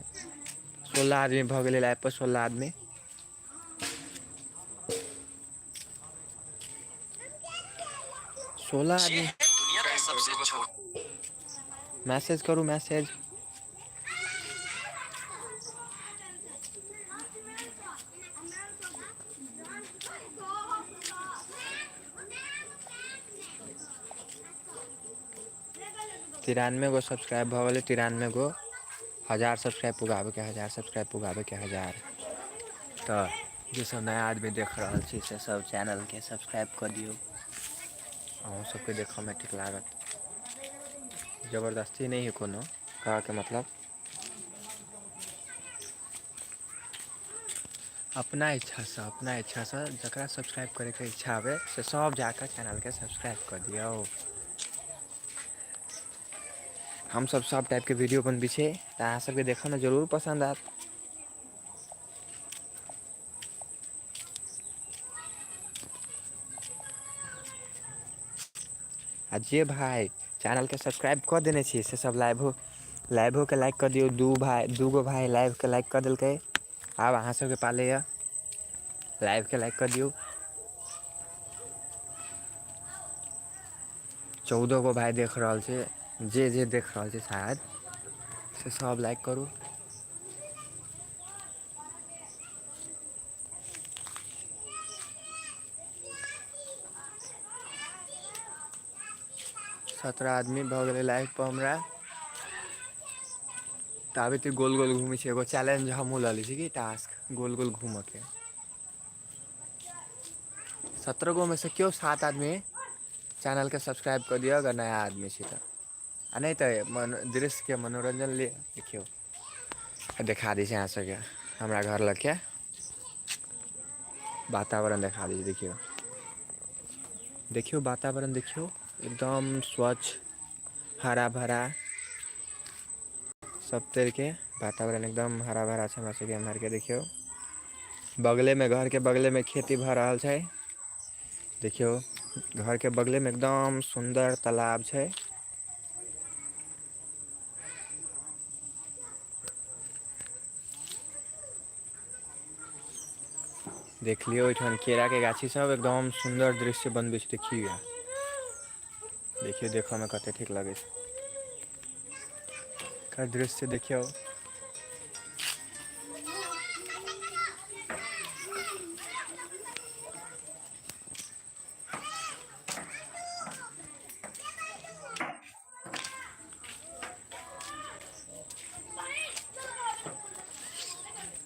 A: 16 आदमी भऽ गेलै लाइव पर, 16 आदमी। 16 आदमी। मैसेज करू मैसेज। 93 गो सब्सक्राइब भऽ गेलै, 93 गो। 1000 सब्सक्राइब पुगाबैके, 1000 सब्सक्राइब पुगाबैके, 1000। तऽ जे सब नया आदमी देख रहल छी से सब चैनलके सब्सक्राइब कऽ दियौ, अहूँ सबके देखऽमे ठीक लागत। जबरदस्ती नहि है कोनो, कहऽके मतलब अपना इच्छासँ, अपना इच्छासँ जकरा सब्सक्राइब करैके इच्छा आबै से सब जाकऽ चैनलके सब्सक्राइब कऽ दियौ। हमसब सब टाइपके वीडियो बनबै छियै तऽ अहाँ सबके देखऽमे जरूर पसन्द आयत। आ जे भाय चैनलके सब्सक्राइब कऽ देने छी से सब लाइवो लाइवोके लाइक कऽ दियौ। दू भाय, दूगो भाय लाइवके लाइक कऽ देलकै। आब अहाँ सबके पाले यऽ, लाइवके लाइक कऽ दियौ। 14 गो भाय देख रहल छै, जे जे देख रहल छै शायद से सब लाइक करू। 17 आदमी भऽ गेलै लाइव पर हमरा। ताबे तू गोल गोल घूमै छै, एगो चैलेंज हमहूँ लऽ लै छी कि टास्क गोल गोल घूमऽके। 17 गो में से केओ 7 आदमी चैनलके सब्सक्राइब कऽ दिअ अगर नया आदमी छी तऽ, आ नहि तऽ दृश्यके मनोरञ्जन लिअ। देखियौ देखा दै छी अहाँ सबके हमरा घर लगके वातावरण, देखा दै छी। देखियौ देखियौ वातावरण, देखियौ एकदम स्वच्छ हरा भरा सब तरके वातावरण एकदम हरा भरा छै हमरा सबके एम्हर के। देखियौ बगले में घर के बगले में खेती भऽ रहल छै। देखियौ घर के बगले में एकदम सुंदर तालाब छै। देख लियौ एहिठाम केरा के गाछी सब एकदम सुंदर दृश्य बनबै छै। देखियौ देखियौ देखऽ में कते ठीक लगै छै। एकर दृश्य देखियौ।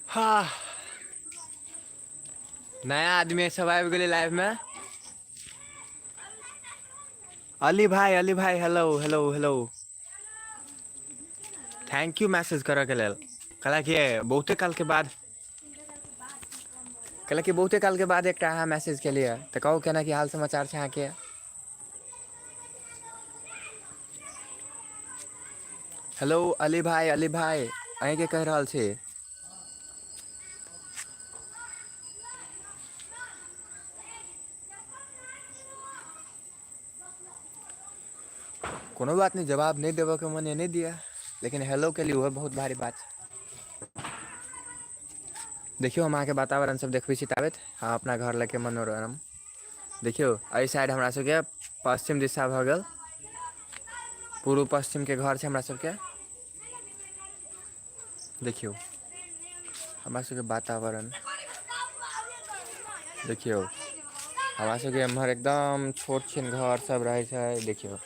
A: हाँ, नया आदमी सब आबि गेलै लाइवमे। अली भाई, अली भाई, hello hello hello, thank you message करऽके लेल। कहलक कि बहुते कालके बाद, कहलक कि बहुते कालके बाद एकटा अहाँ मैसेज केलियै, तऽ कहू केना की हाल समाचार छै अहाँके। हेलो अली भाई, अली भाई, अहीँके कहि रहल छी। कोनो बात नहि, जवाब नहि देबऽके मन नहि दिअ, लेकिन हेलो के लिए ओहो बहुत भारी बात छै। देखियौ हम अहाँके वातावरण सब देखबै छी, ताबत हम अपना घर लऽके मनोरम देखियौ। एहि साइड हमरा सबके पश्चिम दिशा भऽ गेल, पूर्व पश्चिमके घर छै हमरा सबके। देखियौ हमरा सबके वातावरण देखियौ, हमरा सबके एम्हर एकदम छोट छिन घर सब रहै छै। देखियौ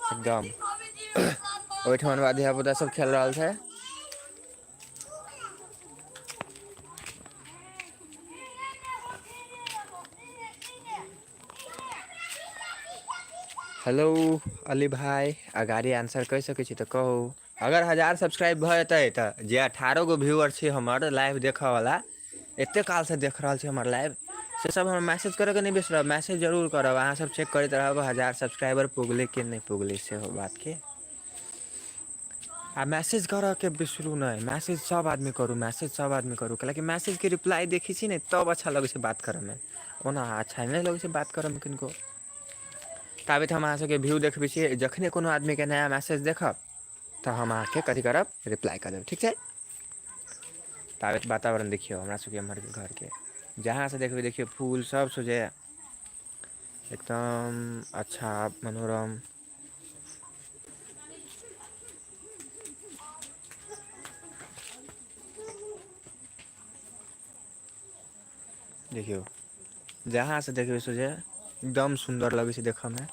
A: एकदम ओहिठमन धिया पुता सब खेल रहल छै। हेलो अली भाई, अगाड़ी आंसर कहि सकै छी तऽ कहू। अगर 1000 सब्सक्राइब भऽ जेतै तऽ जे 18 गो व्यूअर छै हमर लाइव देखऽवला, एते कालसँ देख रहल छै हमर लाइव, से सब हमर मैसेज करऽके नहि बिसरब, मैसेज जरूर करब। अहाँ सब चेक करैत रहब 1000 सब्सक्राइबर पुगलै कि नहि पुगलै, सेहो बातके। आ मैसेज करऽके बिसरू नहि, मैसेज सब आदमी करू, मैसेज सब आदमी करू, कैलाकि मैसेजके रिप्लाई देखै छी ने तब अच्छा लगै छै बात करऽमे, ओना अच्छा नहि लगै छै बात करऽमे किनको। ताबे हम अहाँ सबके व्यू देखबै छी, जखने कोनो आदमीके नया मैसेज देखब तऽ हम अहाँके कथी करब, रिप्लाई कऽ देब, ठीक छै। ताबे वातावरण देखियौ हमरा सबके एम्हरके घरके, जहाँसँ देखबै देखियौ फूल सब सोझे एकदम अच्छा मनोरम। देखियौ जहाँसँ देखबै सोझे एकदम सुन्दर लगै छै देखऽमे।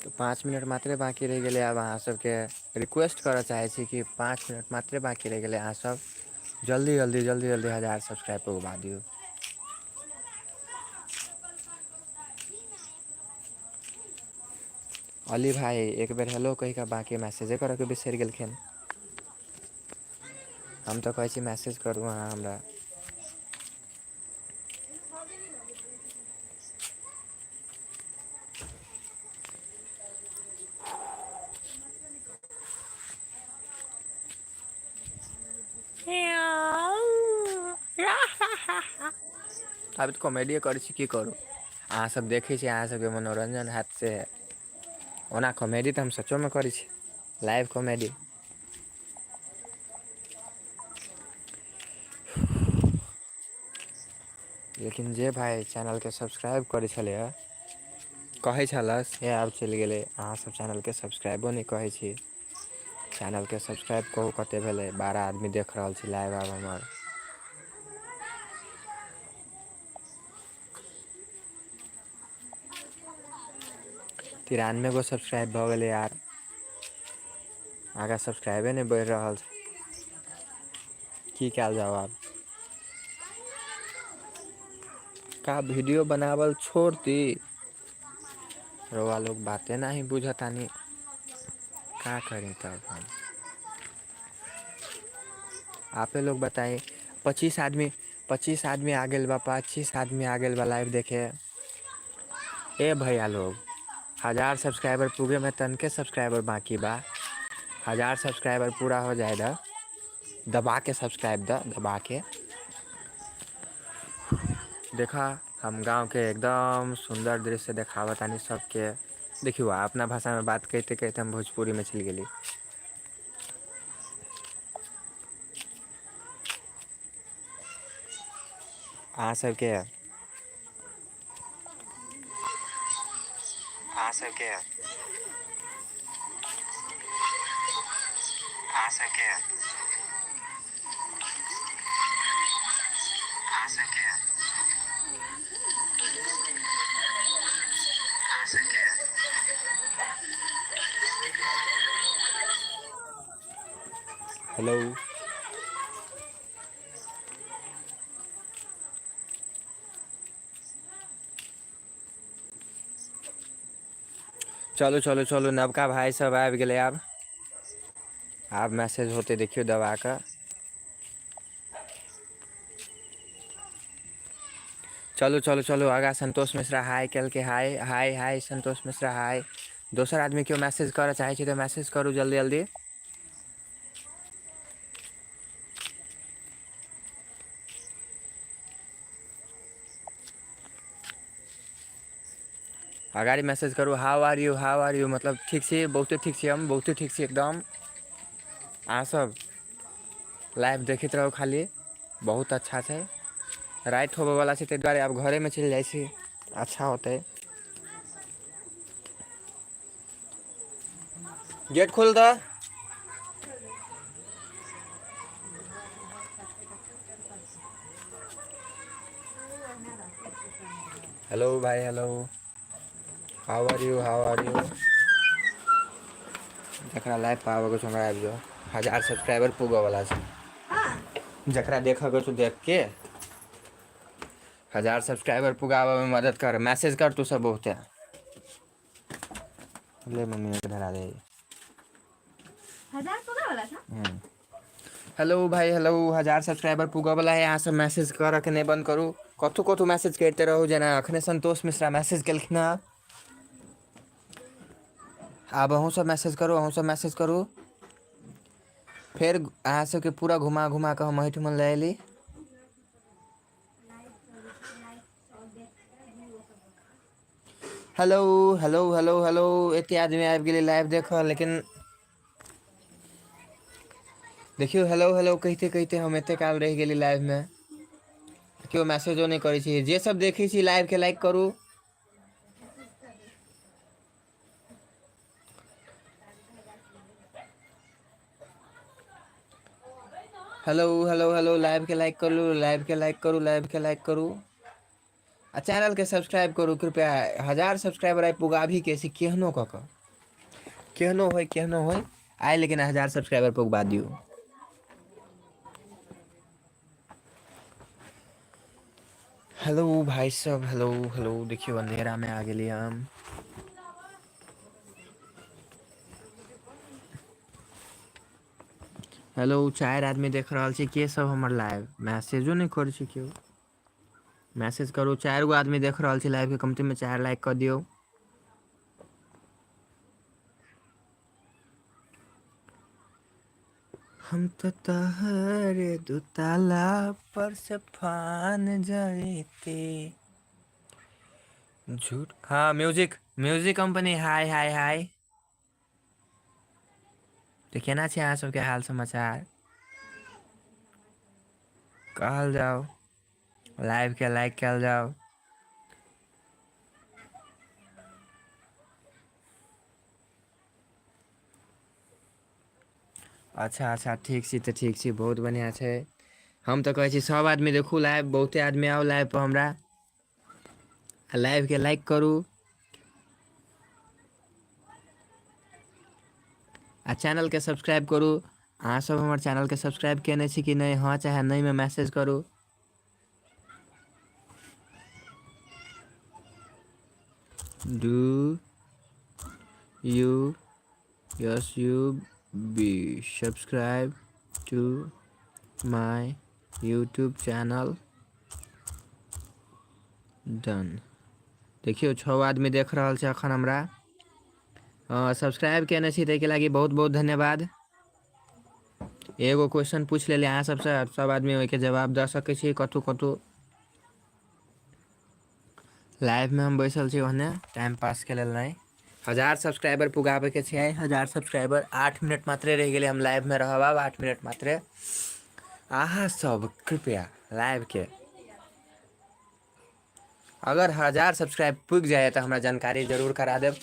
A: तऽ 5 मिनट मात्रे बाँकी रहि गेलै। आब अहाँ सबके रिक्वेस्ट करऽ चाहै छी कि 5 मिनट मात्रे बाँकी रहि गेलै, अहाँ सब जल्दी जल्दी जल्दी जल्दी 1000 सब्सक्राइब पुरबा दियौ। अली भाई एक बेर हेलो कहि कऽ बाँकी मैसेजे करऽके बिसरि गेलखिन। हम तऽ कहै छी मैसेज करू अहाँ हमरा। आब तऽ कॉमेडीए करै छी, की करू, अहाँ सब देखै छी, अहाँ सबके मनोरञ्जन हैत से। ओना कॉमेडी तऽ हम सचोमे करै छी, लाइव कॉमेडी। लेकिन जे भाय चैनलके सब्सक्राइब करै छलैए, कहै छलए, से आब चलि गेलै। अहाँसभ चैनलके सब्सक्राइबो नहि कहै छी। चैनलके सब्सक्राइब कहू कतेक भेलै। 12 आदमी देख रहल छी लाइव आब हमर। 93 गो सब्सक्राइब भऽ गेलै यार, आगाँ सब्सक्राइबे नहि बढ़ि रहल छै, की कयल जाउ आब। का वीडियो बनावल छोड़ दी? रउआ लोग बाते नाही बुझतानी, का करी तब हम। आपे लोग बताई। 25 आदमी, 25 आदमी आ गेल बा, 25 आदमी आ गेल बा लाइव देखे। ए भैया लोग, 1000 सब्सक्राइबर पुगे में तनके सब्सक्राइबर बाकी बा। 1000 सब्सक्राइबर पूरा हो जाए दा, दबा के सब्सक्राइब दा, दबा के। देखा हम गाँवके एकदम सुन्दर दृश्य देखाबतानी सबके। देखियौ अपना भाषामे बात करिते करिते हम भोजपुरीमे चलि गेली। अहाँ सबके अहाँ सबके अहाँ सबके अहाँ सबके अहाँ सबके हेलो। चलू चलू चलू, नवका भाय सब आबि गेलै। आब आब मैसेज होतै, देखियौ दबा कऽ। चलू चलू चलू आगाँ। संतोष मिश्रा हाय केलकै। Hi hi hi Santosh Mishra hi. दोसर आदमी केओ मैसेज करऽ चाहै छी तऽ मैसेज करू जल्दी जल्दी। अगाडि मैसेज करू, how are you, how are you, मतलब ठीक छी? बहुते ठीक छी हम, बहुते ठीक छी एकदम। अहाँसभ लाइव देखैत रहू खाली, बहुत अच्छा छै। राति होबयवला छै, ताहि दुआरे आब घरेमे चलि जाइ छी, अच्छा होतै। गेट खोल दऽ। हेलो भाई, hello, how are you, how are you. जकरा लाइव पाबऽके छौ हमरा आबि जाउ, 1000 सब्सक्राइबर पुगऽवला छै। जकरा देखऽके छौ देख के 1000 सब्सक्राइबर पुगाबऽमे मदद कर, मैसेज कर तू सब बहुते। ले मम्मी के धरा दे।
B: 1000 पुगावला था।
A: हेलो भाई, हेलो। 1000 सब्सक्राइबर पुगऽवला है, अहाँ सब मैसेज करऽके नहि बन्द करू। कथू कथू मैसेज करिते रहू, जेना अखने संतोष मिश्रा मैसेज केलखिन हँ। आब अहूँ सब मैसेज करू, अहूँ सब मैसेज करू। फेर अहाँ सबके पूरा घुमा घुमा कऽ हम एहिठुमन लऽ एली। हेलो हेलो हेलो हेलो, एते आदमी आबि गेलै लाइव देखऽ, लेकिन देखियौ हेलो हेलो कहिते कहिते हम एते काल रहि गेली लाइवमे, केओ मैसेजो नहि करै छी। जे सब देखै छी लाइवके लाइक करू। हेलो हेलो हेलो, लाइवके लाइक करू, लाइवके लाइक करू, लाइवके लाइक करू आ चैनलके सब्सक्राइब करू कृपया। 1000 सब्सक्राइबर आइ पुगाबी के से केहनो कऽ कऽ, केहनो होय केहनो होय आइ, लेकिन 1000 सब्सक्राइबर पुगबा दियौ। हेलो भाई सब, हेलो हेलो। देखियौ अंधेरा में आ गेलियै हम। हेलो, 4 आदमी देख रहल छी। के सब हमर लाइव मैसेजो नहि करै छै केओ? मैसेज करू। 4 गो आदमी देख रहल छी लाइव के, कमती में 4 लाइक कऽ दियौ। हम तऽ तहरे दुताला पर से फान जाइते झूठ। हाँ, music music company, hi hi hi. तऽ केना छै अहाँ सबके हाल समाचार कहल जाउ, लाइव के लाइक कयल जाउ। अच्छा अच्छा, ठीक छी तऽ ठीक छी, बहुत बढ़िआँ छै। हम तऽ कहै छी सब आदमी देखू लाइव, बहुते आदमी आउ लाइव पर हमरा, आ लाइव के लाइक करू आ चैनल के सब्सक्राइब करू। अहाँ सब हमर चैनल के सब्सक्राइब केने छी कि नहि? हाँ चाहे नहीं में मैसेज करू। Do U S U B subscribe to my YouTube channel done. देखियौ 6 आदमी देख रहल छै अखन हमरा। सब्सक्राइब केने छी ताहिके लागि बहुत बहुत धन्यवाद। एगो क्वेश्चन पूछि लेली अहाँ सबसँ, सब आदमी ओहिके जवाब दऽ सकै छी कतहु कतहु। लाइवमे हम बैसल छी ओहने टाइम पासके लेल नहि। 1000 सब्सक्राइबर पुगाबैके छै। 1000 सब्सक्राइबर 8 मिनट मात्रे रहि गेलै। हम लाइवमे रहब आब 8 मिनट मात्रे। अहाँ सब कृपया लाइवके अगर 1000 सब्सक्राइब पुगि जाइए तऽ हमरा जानकारी जरूर करा देब।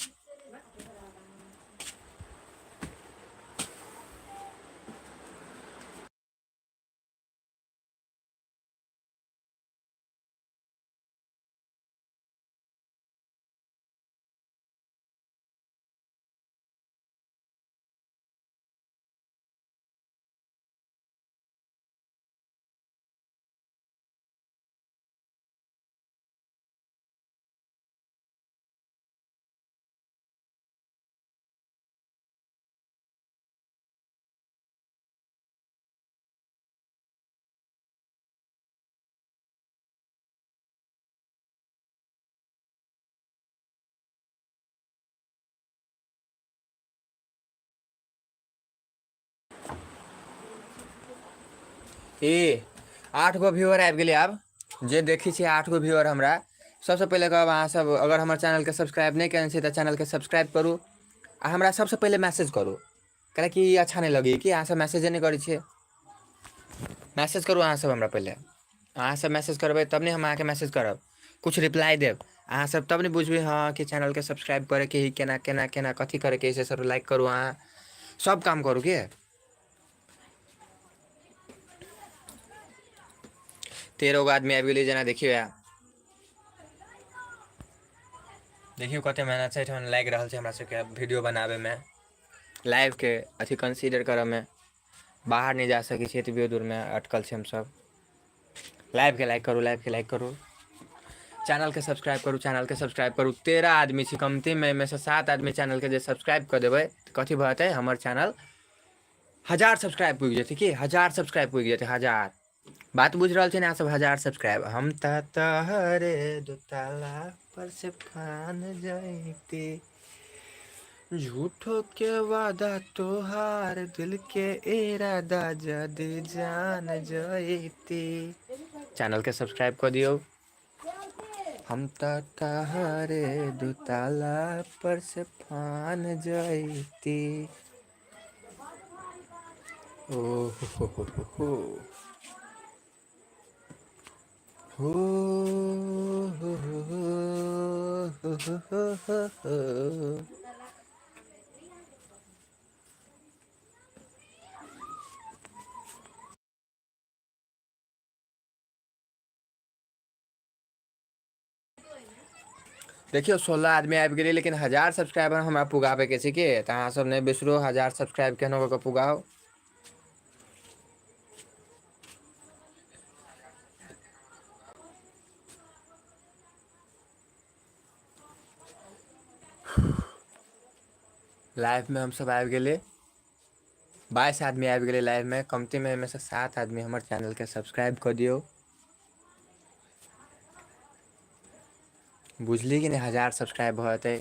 A: ए 8 गो व्यूअर आबि गेलै। आब जे देखै छियै 8 गो व्यूअर हमरा, सबसँ पहिले कहब, अहाँ सब अगर हमर चैनलके सब्सक्राइब नहि केने छी तऽ चैनलके सब्सक्राइब करू आ हमरा सबसँ पहिले मैसेज करू, कैलाकि ई अच्छा नहि लगैए कि अहाँ सब मैसेजे नहि करै छियै। मैसेज करू अहाँ सब हमरा पहिले। अहाँ सब मैसेज करबै तब ने हम अहाँके मैसेज करब, कुछ रिप्लाई देब अहाँ सब, तब ने बुझबै हँ कि चैनलके सब्सक्राइब करैके हइ, केना केना केना कथी करैके हइ से सब। लाइक करू, अहाँ सब काम करू के। 13 गो आदमी आबि गेलै। जेना देखियौ, देखियौ कते मेहनत छै एहिठाम लागि रहल छै हमरा सबके वीडियो बनाबैमे, लाइवके अथी कंसीडर करऽमे। बाहर नहि जा सकै छियै, एतबियो दूरमे अटकल छी हमसब। लाइवके लाइक करू, लाइवके लाइक करू, चैनलके सब्सक्राइब करू, चैनलके सब्सक्राइब करू। 13 आदमी छी, कमतीमे एहिमे से 7 आदमी चैनलके जे सब्सक्राइब कऽ देबै तऽ कथी भऽ जेतै? हमर चैनल 1000 सब्सक्राइब पुगि जेतै। की 1000 सब्सक्राइब पुगि जेतै? 1000 बात बुझि रहल छै ने अहाँसब? 1000 सब्सक्राइब। हम तऽ तहरे दुताला पर से फान जैती, झूठो के वादा तोहार दिल के इरादा जदी जान जैती। चैनलके सब्सक्राइब कऽ दियौ। हम तऽ तहरे दुताला पर से फान जैती। ओ हो हो हो हो हो हो हो हो हो हो हो हो। देखियौ, 16 आदमी आबि गेलै, लेकिन 1000 सब्सक्राइबर हमरा पुगाबैके छै कि तऽ अहाँ सब नहि बिसरू, 1000 सब्सक्राइब केहनो कऽ कऽ पुगाउ। लाइवमे हमसब आबि गेलै, 22 आदमी आबि गेलै लाइवमे। कमतीमे एहिमे से 7 आदमी हमर चैनलके सब्सक्राइब कऽ दियौ। बुझलियै कि नहि? 1000 सब्सक्राइब भऽ जेतै,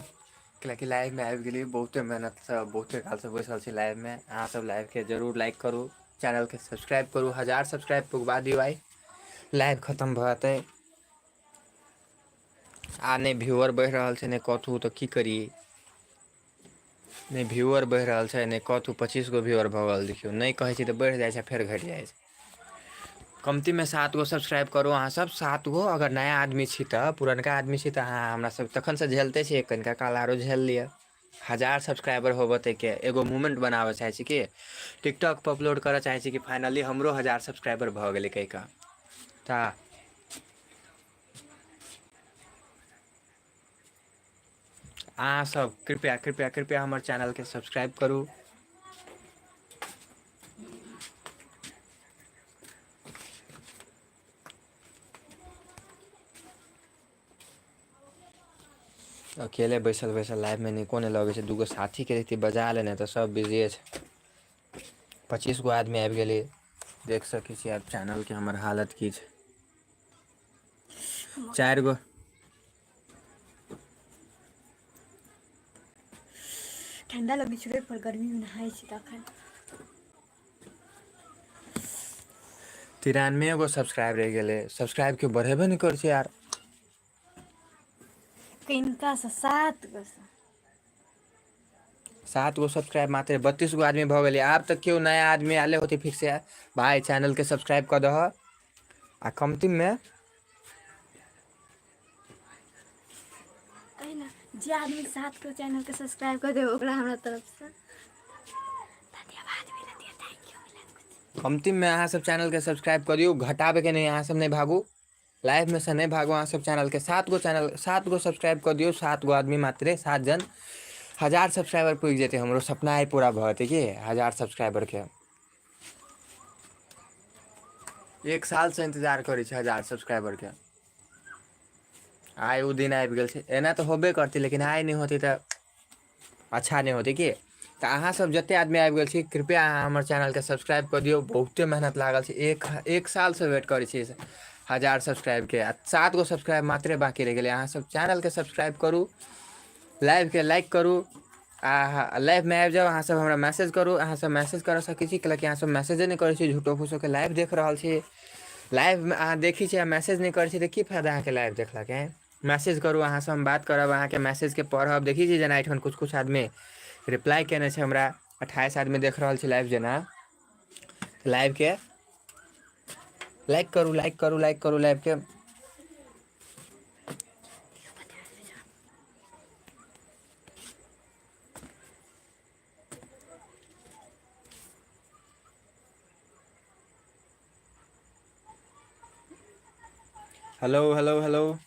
A: कैलाकि लाइवमे आबि गेलियै बहुते मेहनतसँ, बहुते कालसँ बैसल छी लाइवमे। अहाँसब लाइवके जरूर लाइक करू, चैनलके सब्सक्राइब करू, 1000 सब्सक्राइब पुगबा दियौ। आइ लाइव खतम भऽ जेतै आ नहि व्यूअर बढ़ि रहल छै, नहि कथू, तऽ की करी? नहि व्यूअर बढ़ि रहल छै, नहि कथू। 25 गो व्यूअर भऽ गेल। देखियौ, नहि कहै छै तऽ बढ़ि जाइ छै, फेर घटि जाइ छै। कमतीमे 7 गो सब्सक्राइब करू अहाँसब, 7 गो, अगर नया आदमी छी तऽ। पुरनका आदमी छी तऽ अहाँ हमरा सब तखनसँ झेलते छियै, कनिका काल आरो झेल लिअ। 1000 सब्सक्राइबर होबऽ ताहिके एगो मूवमेंट बनाबऽ चाहै छी कि टिकटॉक पर अपलोड करऽ चाहै छी कि फाइनली हमरो 1000 सब्सक्राइबर भऽ गेलै कहि कऽ। तऽ अहाँ सब कृपया कृपया कृपया हमर चैनलके सब्सक्राइब करू। अकेले बैसल बैसल लाइवमे नीको नहि लगै छै। दूगो साथीके रहितै बजा लेने, तऽ सब बिजिए छै। 25 गो आदमी आबि गेलै। देख सकै छी आब चैनलके हमर हालत की छै। चारि गो
B: ठंडा लगै छै पर गर्मीमे नहाय छी तखन।
A: 93 गो सब्सक्राइब रहि गेलै। सब्सक्राइब केओ बढ़ेबे नहि करै छै यार।
C: किनकासँ सात गो सँ।
A: सात गो सब्सक्राइब मात्र 32 गो आदमी भऽ गेलै। आब तऽ केओ नया आदमी आयले होतै फिर से। भाय, चैनलके सब्सक्राइब कऽ दहऽ आ कमतीमे
C: कही ने, जे आदमी सात गो चैनलके सब्सक्राइब कऽ देब, ओकरा हमरा तरफसँ धन्यवाद मिलत या thank you मिलत कुछ।
A: कमतीमे अहाँ सब चैनलके सब्सक्राइब कऽ दियौ। घटाबैके नहि, अहाँ सब नहि भागू लाइवमे से, नहि भागू अहाँ सब। चैनलके सात गो चैनल, सात गो सब्सक्राइब कऽ दियौ। सात गो आदमी मात्रे, सात जन, 1000 सब्सक्राइबर पुगि जेतै। हमरो सपना आइ पूरा भऽ जेतै कि 1000 सब्सक्राइबरके। एक सालसँ इन्तजार करै छै 1000 सब्सक्राइबरके, आइ ओ दिन आबि गेल छै। एना तऽ होबे करतै, लेकिन आइ नहि होतै तऽ अच्छा नहि होतै की। तऽ अहाँसभ जतेक आदमी आबि गेल छी, कृपया अहाँ हमर चैनलके सब्सक्राइब कऽ दियौ। बहुते मेहनत लागल छै। एक एक सालसँ वेट करै छी 1000 सब्सक्राइबके आ सात गो सब्सक्राइब मात्रे बाँकी रहि गेलै। अहाँसभ चैनलके सब्सक्राइब करू, लाइवके लाइक करू आ लाइवमे आबि जाउ। अहाँसभ हमरा मैसेज करू, अहाँसभ मैसेज कऽ सकै छी, कैलाकि अहाँसभ मैसेजे नहि करै छी। झूठो फूसोके लाइव देख रहल छी। लाइवमे अहाँ देखै छी आ मैसेज नहि करै छी तऽ की फायदा अहाँके लाइव देखलाके? मैसेज करू अहाँसँ, हम बात करब, अहाँके मैसेजके पढ़ब। देखै छी जेना एहिठाम किछु किछु आदमी रिप्लाई कयने छै हमरा। 28 आदमी देख रहल छै लाइव। जेना लाइवके लाइक करू, लाइक करू, लाइक करू लाइवके। Hello hello hello.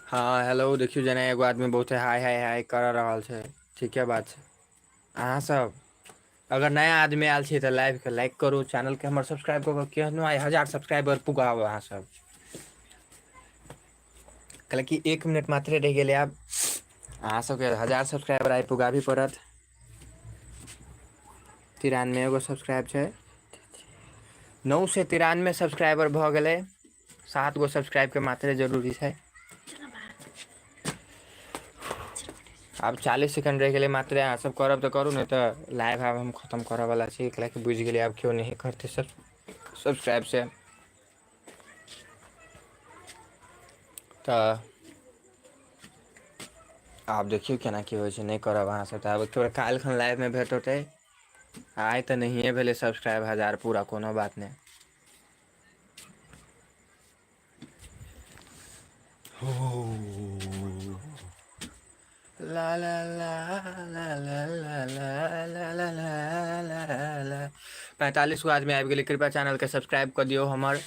A: हँ, हेलो। देखियौ, जेना एगो आदमी बहुते हाय हाय हाय कर रहल छै। ठीके बात छै। अहाँसभ अगर नया आदमी आयल छी तऽ लाइवके लाइक करू, चैनलके हमर सब्सक्राइब कऽ कऽ केहनो आइ 1000 सब्सक्राइबर पुगाउ अहाँसभ, कैलाकि एक मिनट मात्रे रहि गेलै आब। अहाँसभके 1000 सब्सक्राइबर आइ पुगाबही पड़त। 93 गो सब्सक्राइब छै। 993 सब्सक्राइबर भऽ गेलै। सात गो सब्सक्राइबके मात्रे जरूरी छै।
C: चलो बाहर।
A: आब 40 सेकेंड रहि गेलै मात्रे। अहाँसभ करब तऽ करू, नहि तऽ लाइव आब हम खतम करऽवला छी, कैलाकि बुझि गेलियै आब केओ नहि करतै सब सब्सक्राइब से। तऽ आब देखियौ केना की होइ छै। नहि करब अहाँसभ तऽ आब थोड़े काल्हि खन लाइवमे भेट होतै। आइ तऽ नहिए भेलै सब्सक्राइब 1000 पूरा, कोनो बात नहि हो। ला ला ला ला ला ला ला ला ला ला ला ला। 45 गो आदमी आबि गेलै। कृपया चैनलके सब्सक्राइब कऽ दियौ हमर।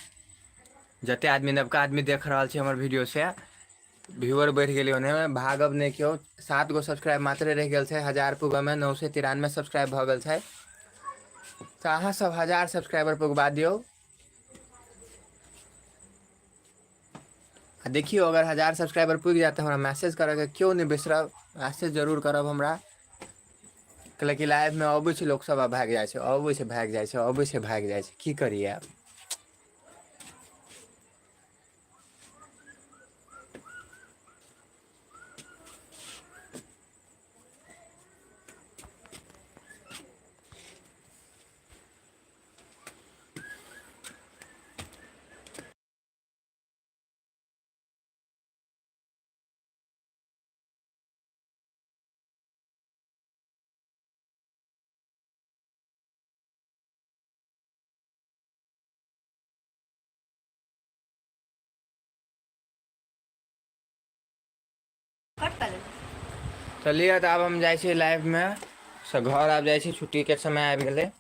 A: जते आदमी नवका आदमी देख रहल छै हमर वीडियो से, व्यूअर बढ़ि गेलै ओन्ने। भागब नहि केओ। सात गो सब्सक्राइब मात्रे रहि गेल छै 1000 पुगऽमे। 993 सब्सक्राइब भऽ गेल छै। तऽ अहाँ सब 1000 सब्सक्राइबर पुगबा दियौ आ देखियौ, अगर 1000 सब्सक्राइबर पुगि जायत तऽ हमरा मैसेज करयके केओ नहि बिसरब। मैसेज जरूर करब हमरा, कैलाकि लाइवमे अबै छै लोकसभ आ भागि जाइ छै, अबै छै, भागि जाइ छै, अबै छै, भागि जाइ छै। की करियै आब?
B: कट कर।
A: चलिए, तऽ आब हम जाइ छी लाइवमे से घर आबि जाइ छी। छुट्टीके समय आबि गेलै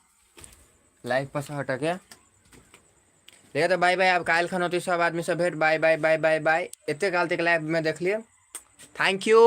A: लाइव पर से हटऽके। ठीक तऽ बाय बाय। आब काल्हि खन होतै सब आदमीसँ भेट। Bye bye bye bye bye. एते काल तक लाइवमे देखलियै, thank you.